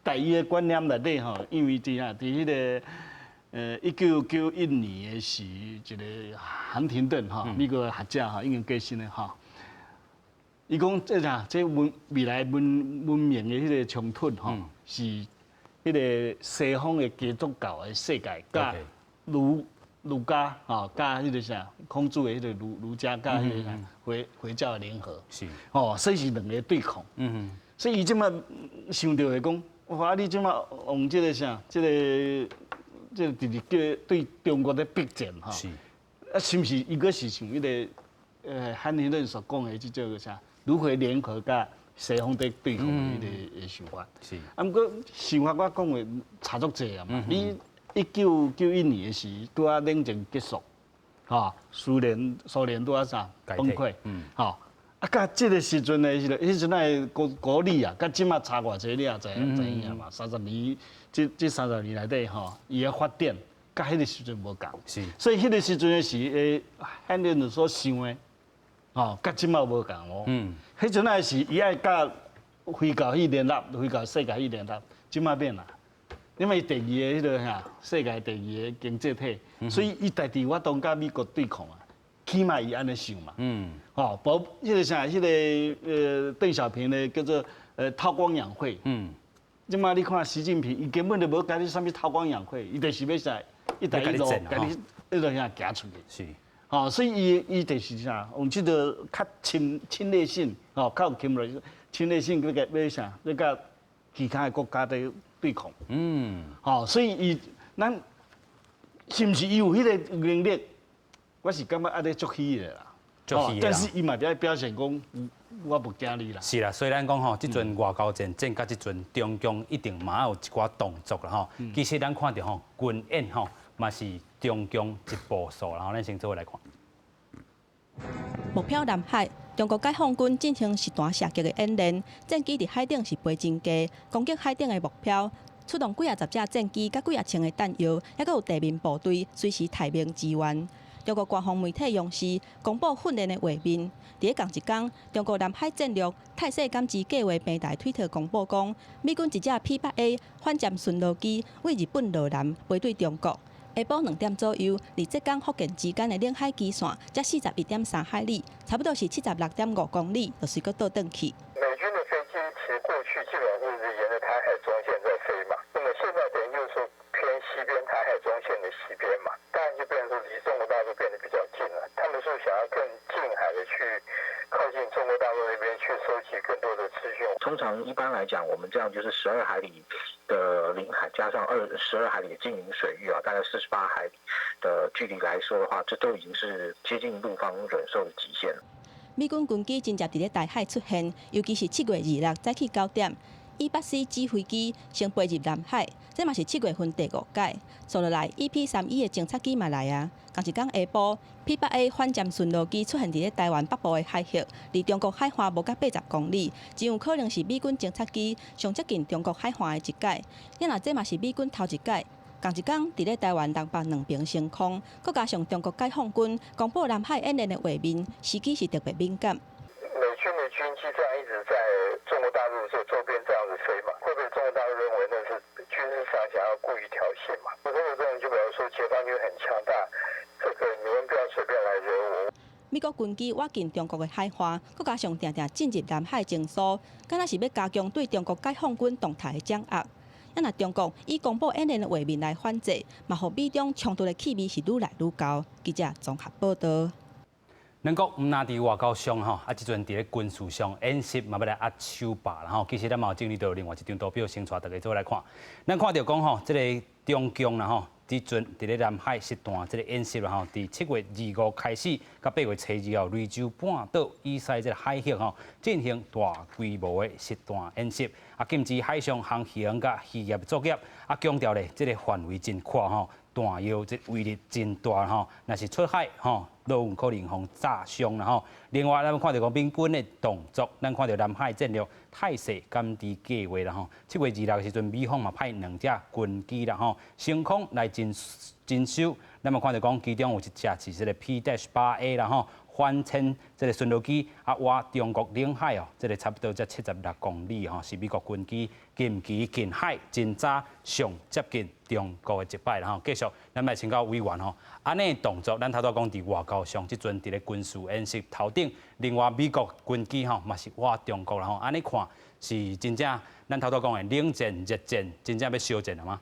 在伊的觀念內底吼，因為佇啊，佇彼個1991年的時，一個亨廷頓吼，美國的學者吼，已經過身了吼。伊講這啥？這文未來文明的彼個衝突吼，是彼個西方的基督教的世界，佮儒家吼，佮彼個啥孔子的彼個儒家，佮彼個啥回教的聯合。吼，所以是兩個對抗。所以伊這馬想著會講，哇！你這馬用這個啥，這個直直叫對中國咧逼戰吼。啊，是毋是伊閣是像彼個漢廷頓所講的這個啥，如何聯合佮西方佇對抗的彼個想法？啊，毋過想法我講的差足濟啊嘛。你1991年的時，拄仔冷戰結束，吼，蘇聯拄仔啥崩潰，吼。啊，佮這個時陣的時陣，彼陣的國力啊，佮這馬差偌濟，你也知影嘛？三十年，這三十年內底吼，伊的發展，佮彼個時陣無仝。所以彼個時陣的時，漢廷頓所想的，吼，佮這馬無仝哦。彼陣仔是伊愛佮回教去聯合，回教世界去聯合，這馬變啦。因為第二個彼個啥，世界第二个經濟體，所以伊家己無法度佮美國對抗啊。起碼伊按呢想嘛，吼，無彼個啥，彼個鄧小平的叫做韜光養晦，這馬你看習近平，伊根本就無共你啥物韜光養晦，伊就是欲啥，一帶一路共你彼個啥行出去，吼，所以伊就是啥，用這個較侵略性，吼，較有侵略性，欲共欲啥，欲佮其他的國家佇對抗，吼，所以伊咱是毋是伊有彼個能力？我是感覺按呢足虛的啦，但是伊嘛佇愛表現講，我無驚你啦。是啦，雖然講吼，這陣外交戰戰到這陣，中共一定嘛有一寡動作啦吼。其實咱看著吼，軍演吼嘛是中共一步數啦。咱先做伙來看。目標南海，中國解放軍進行實彈射擊的演練，戰機佇海頂是飛真低，攻擊海頂的目標。出動幾仔十架戰機，佮幾仔千个彈藥，猶閣有地面部隊隨時待命支援。中國官方媒體央視公布訓練的畫面，佇咧仝一工，中國南海戰略態勢感知計劃平台推特公布講，美軍一架 P-8A 反潛巡邏機對日本羅南飛對中國。下晡2點左右，佇浙江福建之間的領海基線，才41.3海里，差不多是76.5公里，就隨閣倒轉去。美軍的飛機其實過去基本上是沿著台海中線在飛嘛，那麼現在等於就是說偏西邊，台海中線的西邊嘛，當然就變成說離中國大陸變得比較近了。他們是想要更近海的去靠近中國大陸那邊去收集更多的資訊。通常一般來講，我們這樣就是12海里。的領海加上22海里的近鄰水域啊，大概48海里的距離來說的話，這都已經是接近陸方忍受的極限了。美軍軍機真濟佇咧台海出現，尤其是7月26早起9點，E-8C 指揮機先飛入南海，這嘛是7月份第五擺。紲落來，EP-3E 的偵察機嘛來啊。仝一工下晡，P-8A 反潛巡邏機出現佇咧台灣北部的海域，離中國海岸無到80公里，真有可能是美軍偵察機上接近中國海岸的一擺。若這嘛是美軍頭一擺，仝一工佇咧台灣東北兩爿升空，閣加上中國解放軍公布南海演練的畫面，時機是特別敏感。美軍的軍機這樣一直在中國大陸這周邊這樣子飛嘛，會被中國大陸認為那是軍事上想要故意挑釁嘛？我這個這種就表示說解放軍很強大，這個你們不要隨便來惹我。美國軍機倚近中國的海岸，閣加上定定進入南海偵搜，敢若是欲加強對中國解放軍動態的掌握。啊，若中國以公布演練的畫面來反制，嘛予美中衝突的氣味是愈來愈厚。記者綜合報道。兩國毋但佇外交上吼，啊，這陣佇咧軍事上演習嘛欲來壓手把啦吼。其實咱嘛有整理著另外一張圖表，先帶大家做來看。咱看著講吼，這個中共啦吼，這陣佇咧南海實彈這個演習啦吼，佇7月25開始，到8月初2號，雷州半島以西這個海域吼，進行大規模的實彈演習，啊，禁止海上航行佮漁業作業，啊，強調咧，這個範圍真闊吼，彈藥這威力真大吼，若是出海吼，都有可能予炸傷啦吼。另外，咱看著講美軍的動作，咱看著南海戰略態勢監視計劃啦吼。7月26的時陣，美方嘛派兩隻軍機啦吼，升空來偵搜。咱嘛看著講，其中有一隻是這個 P-8A 啦吼，反潛這個巡邏機啊，倚中國領海哦，這個差不多才76公里吼，是美國軍機近期近海偵查上接近中國的一擺啦吼。繼續，咱來請教委員吼，按呢動作，咱頭拄講佇外交上，這陣佇咧軍事演習頭頂，另外美國軍機吼嘛是倚中國啦吼，按呢看是真正咱頭拄講的冷戰熱戰，真正欲燒戰了嗎？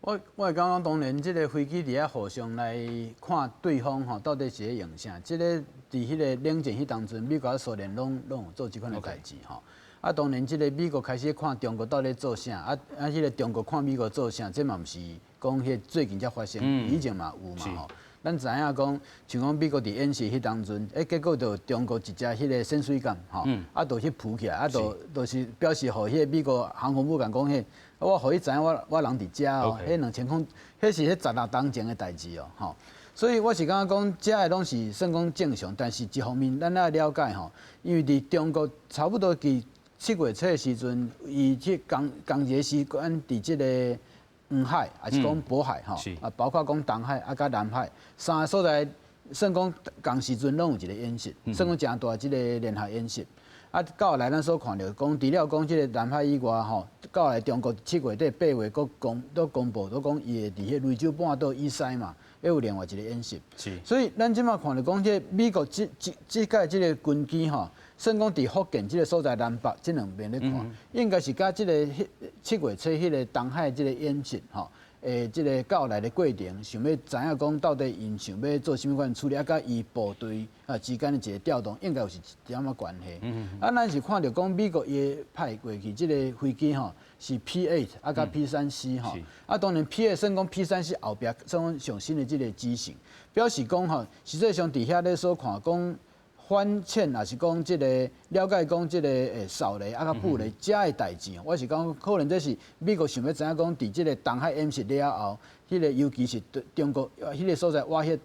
我會感覺當然，這個飛機佇遐互相來看對方吼，到底是咧用啥？這個佇彼個冷戰彼當陣，美國佮蘇聯攏有做這款的代誌吼。啊，當然，這個美國開始看中國到底做啥，啊，彼個中國看美國做啥，這嘛毋是講彼最近才發生，以前嘛有嘛吼。咱知影講，像講美國佇演習彼當陣，結果就中國一隻彼個潛水艦吼，啊，就去浮起來，啊，就是表示予彼個美國航空母艦講彼。我予你知影，我人佇遮哦，彼2000，彼是彼16冬前的代誌哦，吼。所以我是感覺講，遮的攏是算講正常，但是一方面咱愛了解吼，因為佇中國差不多佇7月初的時陣，伊去仝仝一個時間佇這個黃海，抑是講渤海吼，啊，包括講東海啊，佮南海三个所在，算講仝時陣攏有一個演習，算講誠大這個聯合演習。啊，到後來咱所看著講，除了講這個南海以外吼，到後來中國7月底8月閣公都公布，都講伊會佇彼雷州半島以西嘛，閣有另外一個演習。所以咱這馬看著講，這個美國這這這擺這個軍機吼，算講佇福建這個所在南北這兩邊咧看，應該是佮這個7月初彼個東海這個演習吼。這個到來的過程，想欲知影講到底𪜶想欲做啥物款處理，啊，佮伊部隊啊之間的一個調動，應該有是一點仔關係。啊，咱是看著講美國伊派過去這個飛機吼，是 P-8 啊，佮 P-3C 吼。啊，當然 P-8 算講 P-3C 後壁算講上新的這個機型，表示講吼，實際上佇遐咧所看講。反潛抑是講這個了解講這個掃雷啊佮布雷遮的代誌，我是講可能這是美國想欲知影講，佇這個東海演習了後，彼個尤其是中國彼個所在倚彼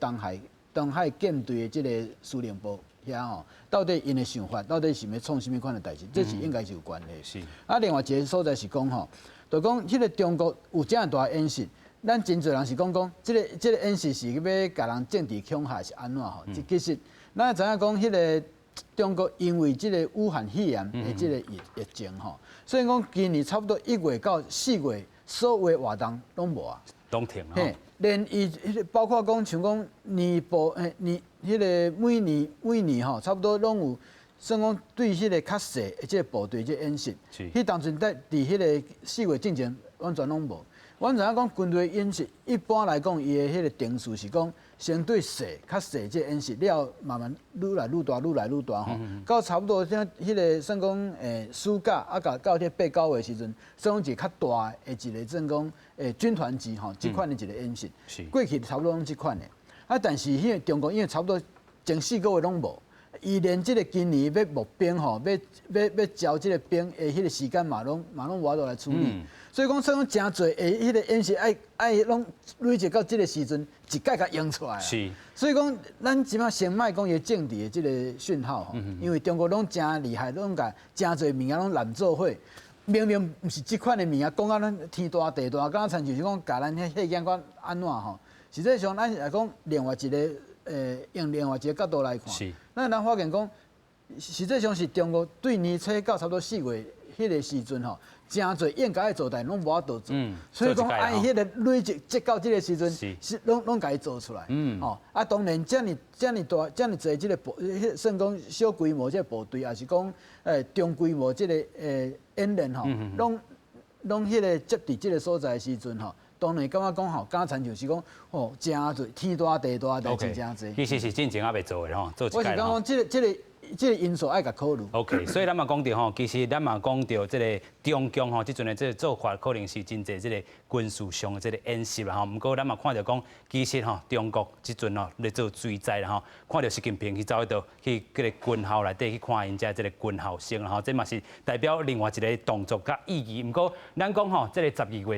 東海艦隊的這個司令部遐吼，到底𪜶的想法，到底是欲創啥物款的代誌，這是應該是有關係。啊，另外一個所在是講吼，就講彼個中國有遮爾大演習，咱真濟人是講講，這個演習是欲共人政治恐嚇是按怎吼？其實。咱知影講，彼個中國因為這個武漢肺炎的這個疫情吼，所以講今年差不多1月到4月，所有的活動攏無啊，攏停嘿，連伊彼個包括講像講年報，年彼個每年每年吼，差不多攏有算講對彼個較細的這個部隊這演習，彼當陣在佇彼個4月進前完全攏無。阮知影講軍隊演習，一般來講，伊的彼個程序是講，先對細較細這演習了，慢慢愈來愈大，愈來愈大吼，到差不多像彼個算講暑假啊，到到這八九月時陣，算講一個較大的一個算講軍團級吼，這款的一個演習。過去差不多攏這款的。啊，但是彼個中國因為差不多前4個月攏無。伊連這個今年欲募兵吼，欲招這個兵的彼個時間嘛，攏無法度來處理。所以講，算講誠濟的彼個演習愛愛攏累積到這個時陣，一擺共用出來。所以講，咱這馬先莫講伊政治的這個訊號吼，因為中國攏誠厲害，攏共誠濟物件攏濫做伙，明明毋是這款的物件，講甲咱天大地大，敢若親像是講共咱彼嚇驚講按怎吼？實際上，咱是來講另外一個。用另外一個角度來看，咱發現講，實際上是中國對年初到差不多4月彼個時陣吼，誠濟應該愛做代攏無法度做，所以講愛彼個累積積到這個時陣，是攏攏共伊做出來。吼啊，當然遮爾遮爾大遮爾濟這個部，算講小規模這個部隊，抑是講中規模這個演練吼，攏攏彼個接佇這個所在的時陣吼。當然感覺講吼，敢親像是講吼，誠濟天大地大代誌誠濟。其實是進前猶未做的吼，做一我是講講這個因素愛共考慮。 OK，所以咱嘛講著吼，其實咱嘛講著這個中共吼，這陣的這個做法可能是真濟這個軍事上的這個演習啦吼。毋過咱嘛看著講，其實吼中國這陣吼咧做追債啦吼，看著習近平去走去佗去這個軍校內底去看𪜶遮這個軍校生啦吼，這嘛是代表另外一個動作佮意義。毋過咱講吼，這個11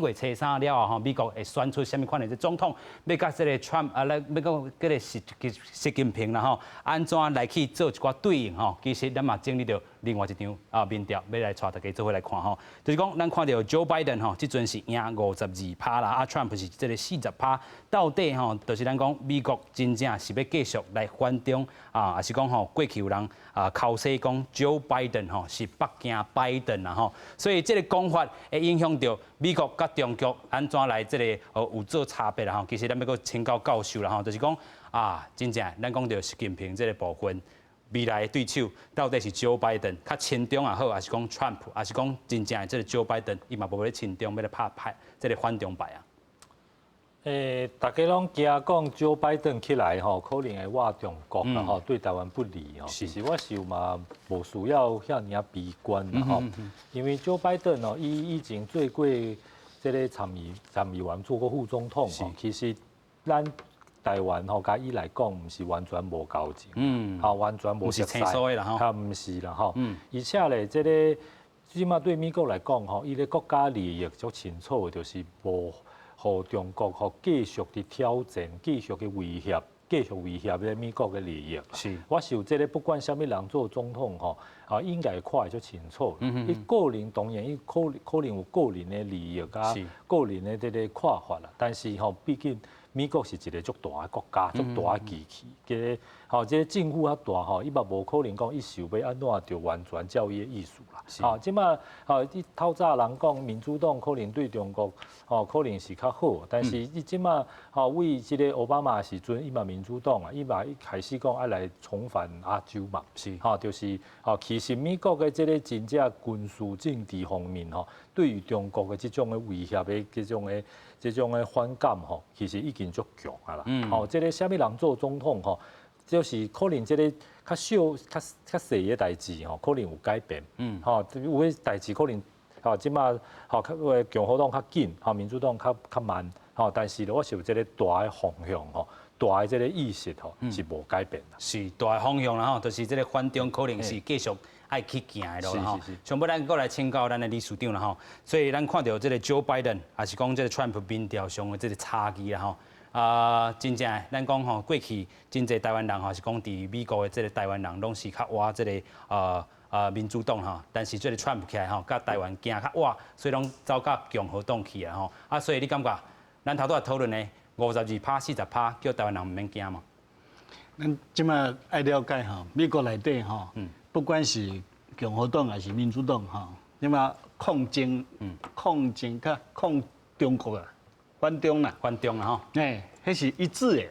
月初三了後吼，美國會選出啥物款的這總統，欲佮這個 Trump 啊，來欲講這個習近平啦吼，按怎來去做一寡對應吼？其實咱嘛整理著另外一張啊民調，欲來帶大家做伙來看吼，就是講咱看著 Joe Biden 吼，這陣是贏52%啦，啊 Trump 是這個40%，到底吼，就是咱講美國真正是欲繼續來反中啊，抑是講吼過去有人啊剾洗講 Joe Biden 吼是北京拜登啦吼，所以這個講法會影響著美國佮中國按怎來這個有做差別啦吼。其實咱欲閣請教教授啦吼，就是講啊，真正咱講著習近平這個部分。未來的對手到底是 Joe Biden 較親中也好，抑是講 Trump，抑是講真正的這個 Joe Biden，伊嘛無欲親中，欲來拍派這個反中牌啊？大家攏驚講 Joe Biden 起來吼，可能會倚中國啦吼，對台灣不利吼。其實我想嘛，無需要遐爾仔悲觀啦吼，因為 Joe Biden 哦，伊以前做過這個參議員，做過副總統吼，其實咱台灣吼，佮伊來講，毋是完全無交情，吼完全無熟似，較毋是啦吼。而且咧，這個這馬對美國來講吼，伊的國家利益足清楚，就是無予中國吼繼續佇挑戰、繼續去威脅、繼續威脅這美國的利益。我想這個不管啥物人做總統吼，啊應該看會足清楚。伊個人當然伊可能有個人的利益佮個人的這個看法啦，但是吼，畢竟美國是一個足大的國家，足大的機器，這個吼，這個政府較大吼，伊嘛無可能講伊想欲按怎就完全照伊的意思啦。吼，這馬吼，伊透早人講民主黨可能對中國吼可能是較好，但是伊這馬吼為這個奧巴馬時陣，伊嘛民主黨啊，伊嘛一開始講愛來重返亞洲嘛，吼，就是吼，其實美國的這個真正軍事政治方面吼，對於中國的這種的威脅的這種的反感吼，其實已經足強啊啦。吼，這個啥物人做總統吼，就是可能這個較小、較細的代誌吼，可能有改變。吼，有的代誌可能吼，這馬吼較共和黨較緊，吼民主黨較慢，吼，但是我想這個大的方向吼，大的這個意識吼是無改變啦。是大的方向啦吼，就是這個反中可能是繼續愛去行的路啦吼。上尾咱閣來請教咱的理事長啦吼，所以咱看著這個 Joe Biden，抑是講這個 Trump 民調上的這個差距啦吼。啊，真正咱講吼，過去真濟台灣人吼是講佇美國的這個台灣人攏是較倚這個民主黨吼，但是這個 Trump 起來吼，佮台灣行較倚，所以攏走到共和黨去啊吼。啊，所以你感覺咱頭拄仔討論的52趴、40趴，叫台灣人毋免驚嗎？咱這馬愛了解吼，美國內底吼，不管是共和黨還是民主黨吼，這馬抗爭，抗爭佮抗中國啊，反中啦，反中啦吼，欸，彼是一致的。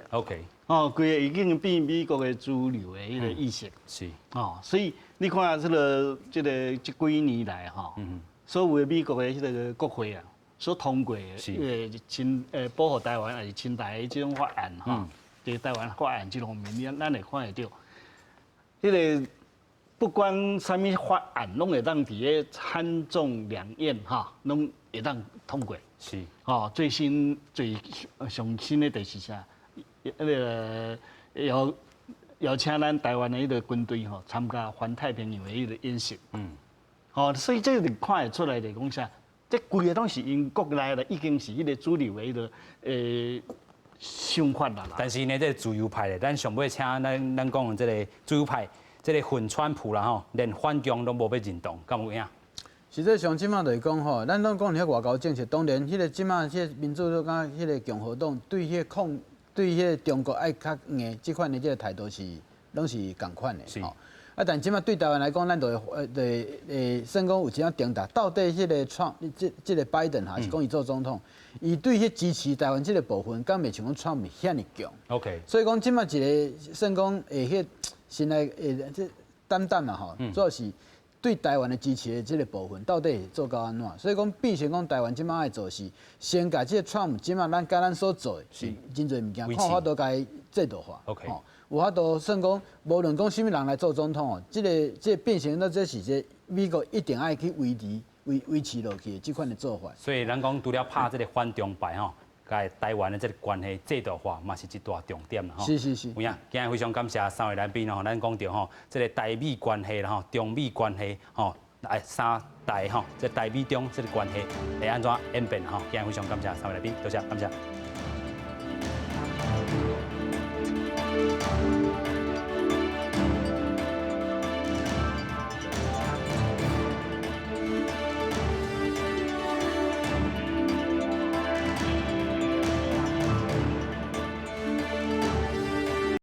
哦，規個已經變美國的主流的彼個意識。哦，所以你看這個這幾年來吼，所有的美國的彼個國會啊，所通過的，親保護台灣抑是親台的這種法案吼，佇台灣法案這方面，咱會看會著，彼个不管啥物法案，攏會當佇咧參眾兩院哈，攏會當通過。吼，最新最上新的就是啥？彼个邀請咱台灣的彼个軍隊吼參加環太平洋的彼个演習。吼，所以這個就看會出來就講啥？這規个攏是𪜶國內的，已經是彼個主流的彼个想法啦。但是呢，這個自由派的，咱上尾請咱講的這个自由派，這个粉川普啦吼，連反共攏無欲認同，敢有影？實際上，這馬就是講吼，咱攏講彼外交政策，當然，彼个這馬彼个民主黨佮彼个共和黨對彼个控，對彼个中國愛較硬，這款的這个態度是攏是仝款的。啊，但這馬對台灣來講，咱就會會算講有一點掙扎。到底彼个川，這個拜登還是講伊做總統，伊對彼支持台灣這个部分，敢袂像講川普遐爾強。 所以講這馬一个算講會彼現在會這擔擔嘛吼，主要是對台灣的支持的這个部分，到底會做到按怎？所以講，變成講台灣這馬愛做是，先共這个川普這馬咱共咱所做的是真濟物件，看法度共伊制度化。 有法度算講，無論講啥物人來做總統哦，這個變成了這是這美國一定愛去維持落去的這款的做法。所以咱講除了拍這个反中牌吼，共台灣的這个關係制度化嘛是一大重點啦吼。有影，今日非常感謝三位來賓吼，咱講著吼，這个台美關係啦吼，中美關係吼，來三台吼，這台美中這个關係會按怎演變吼？今日非常感謝三位來賓，多謝，感謝。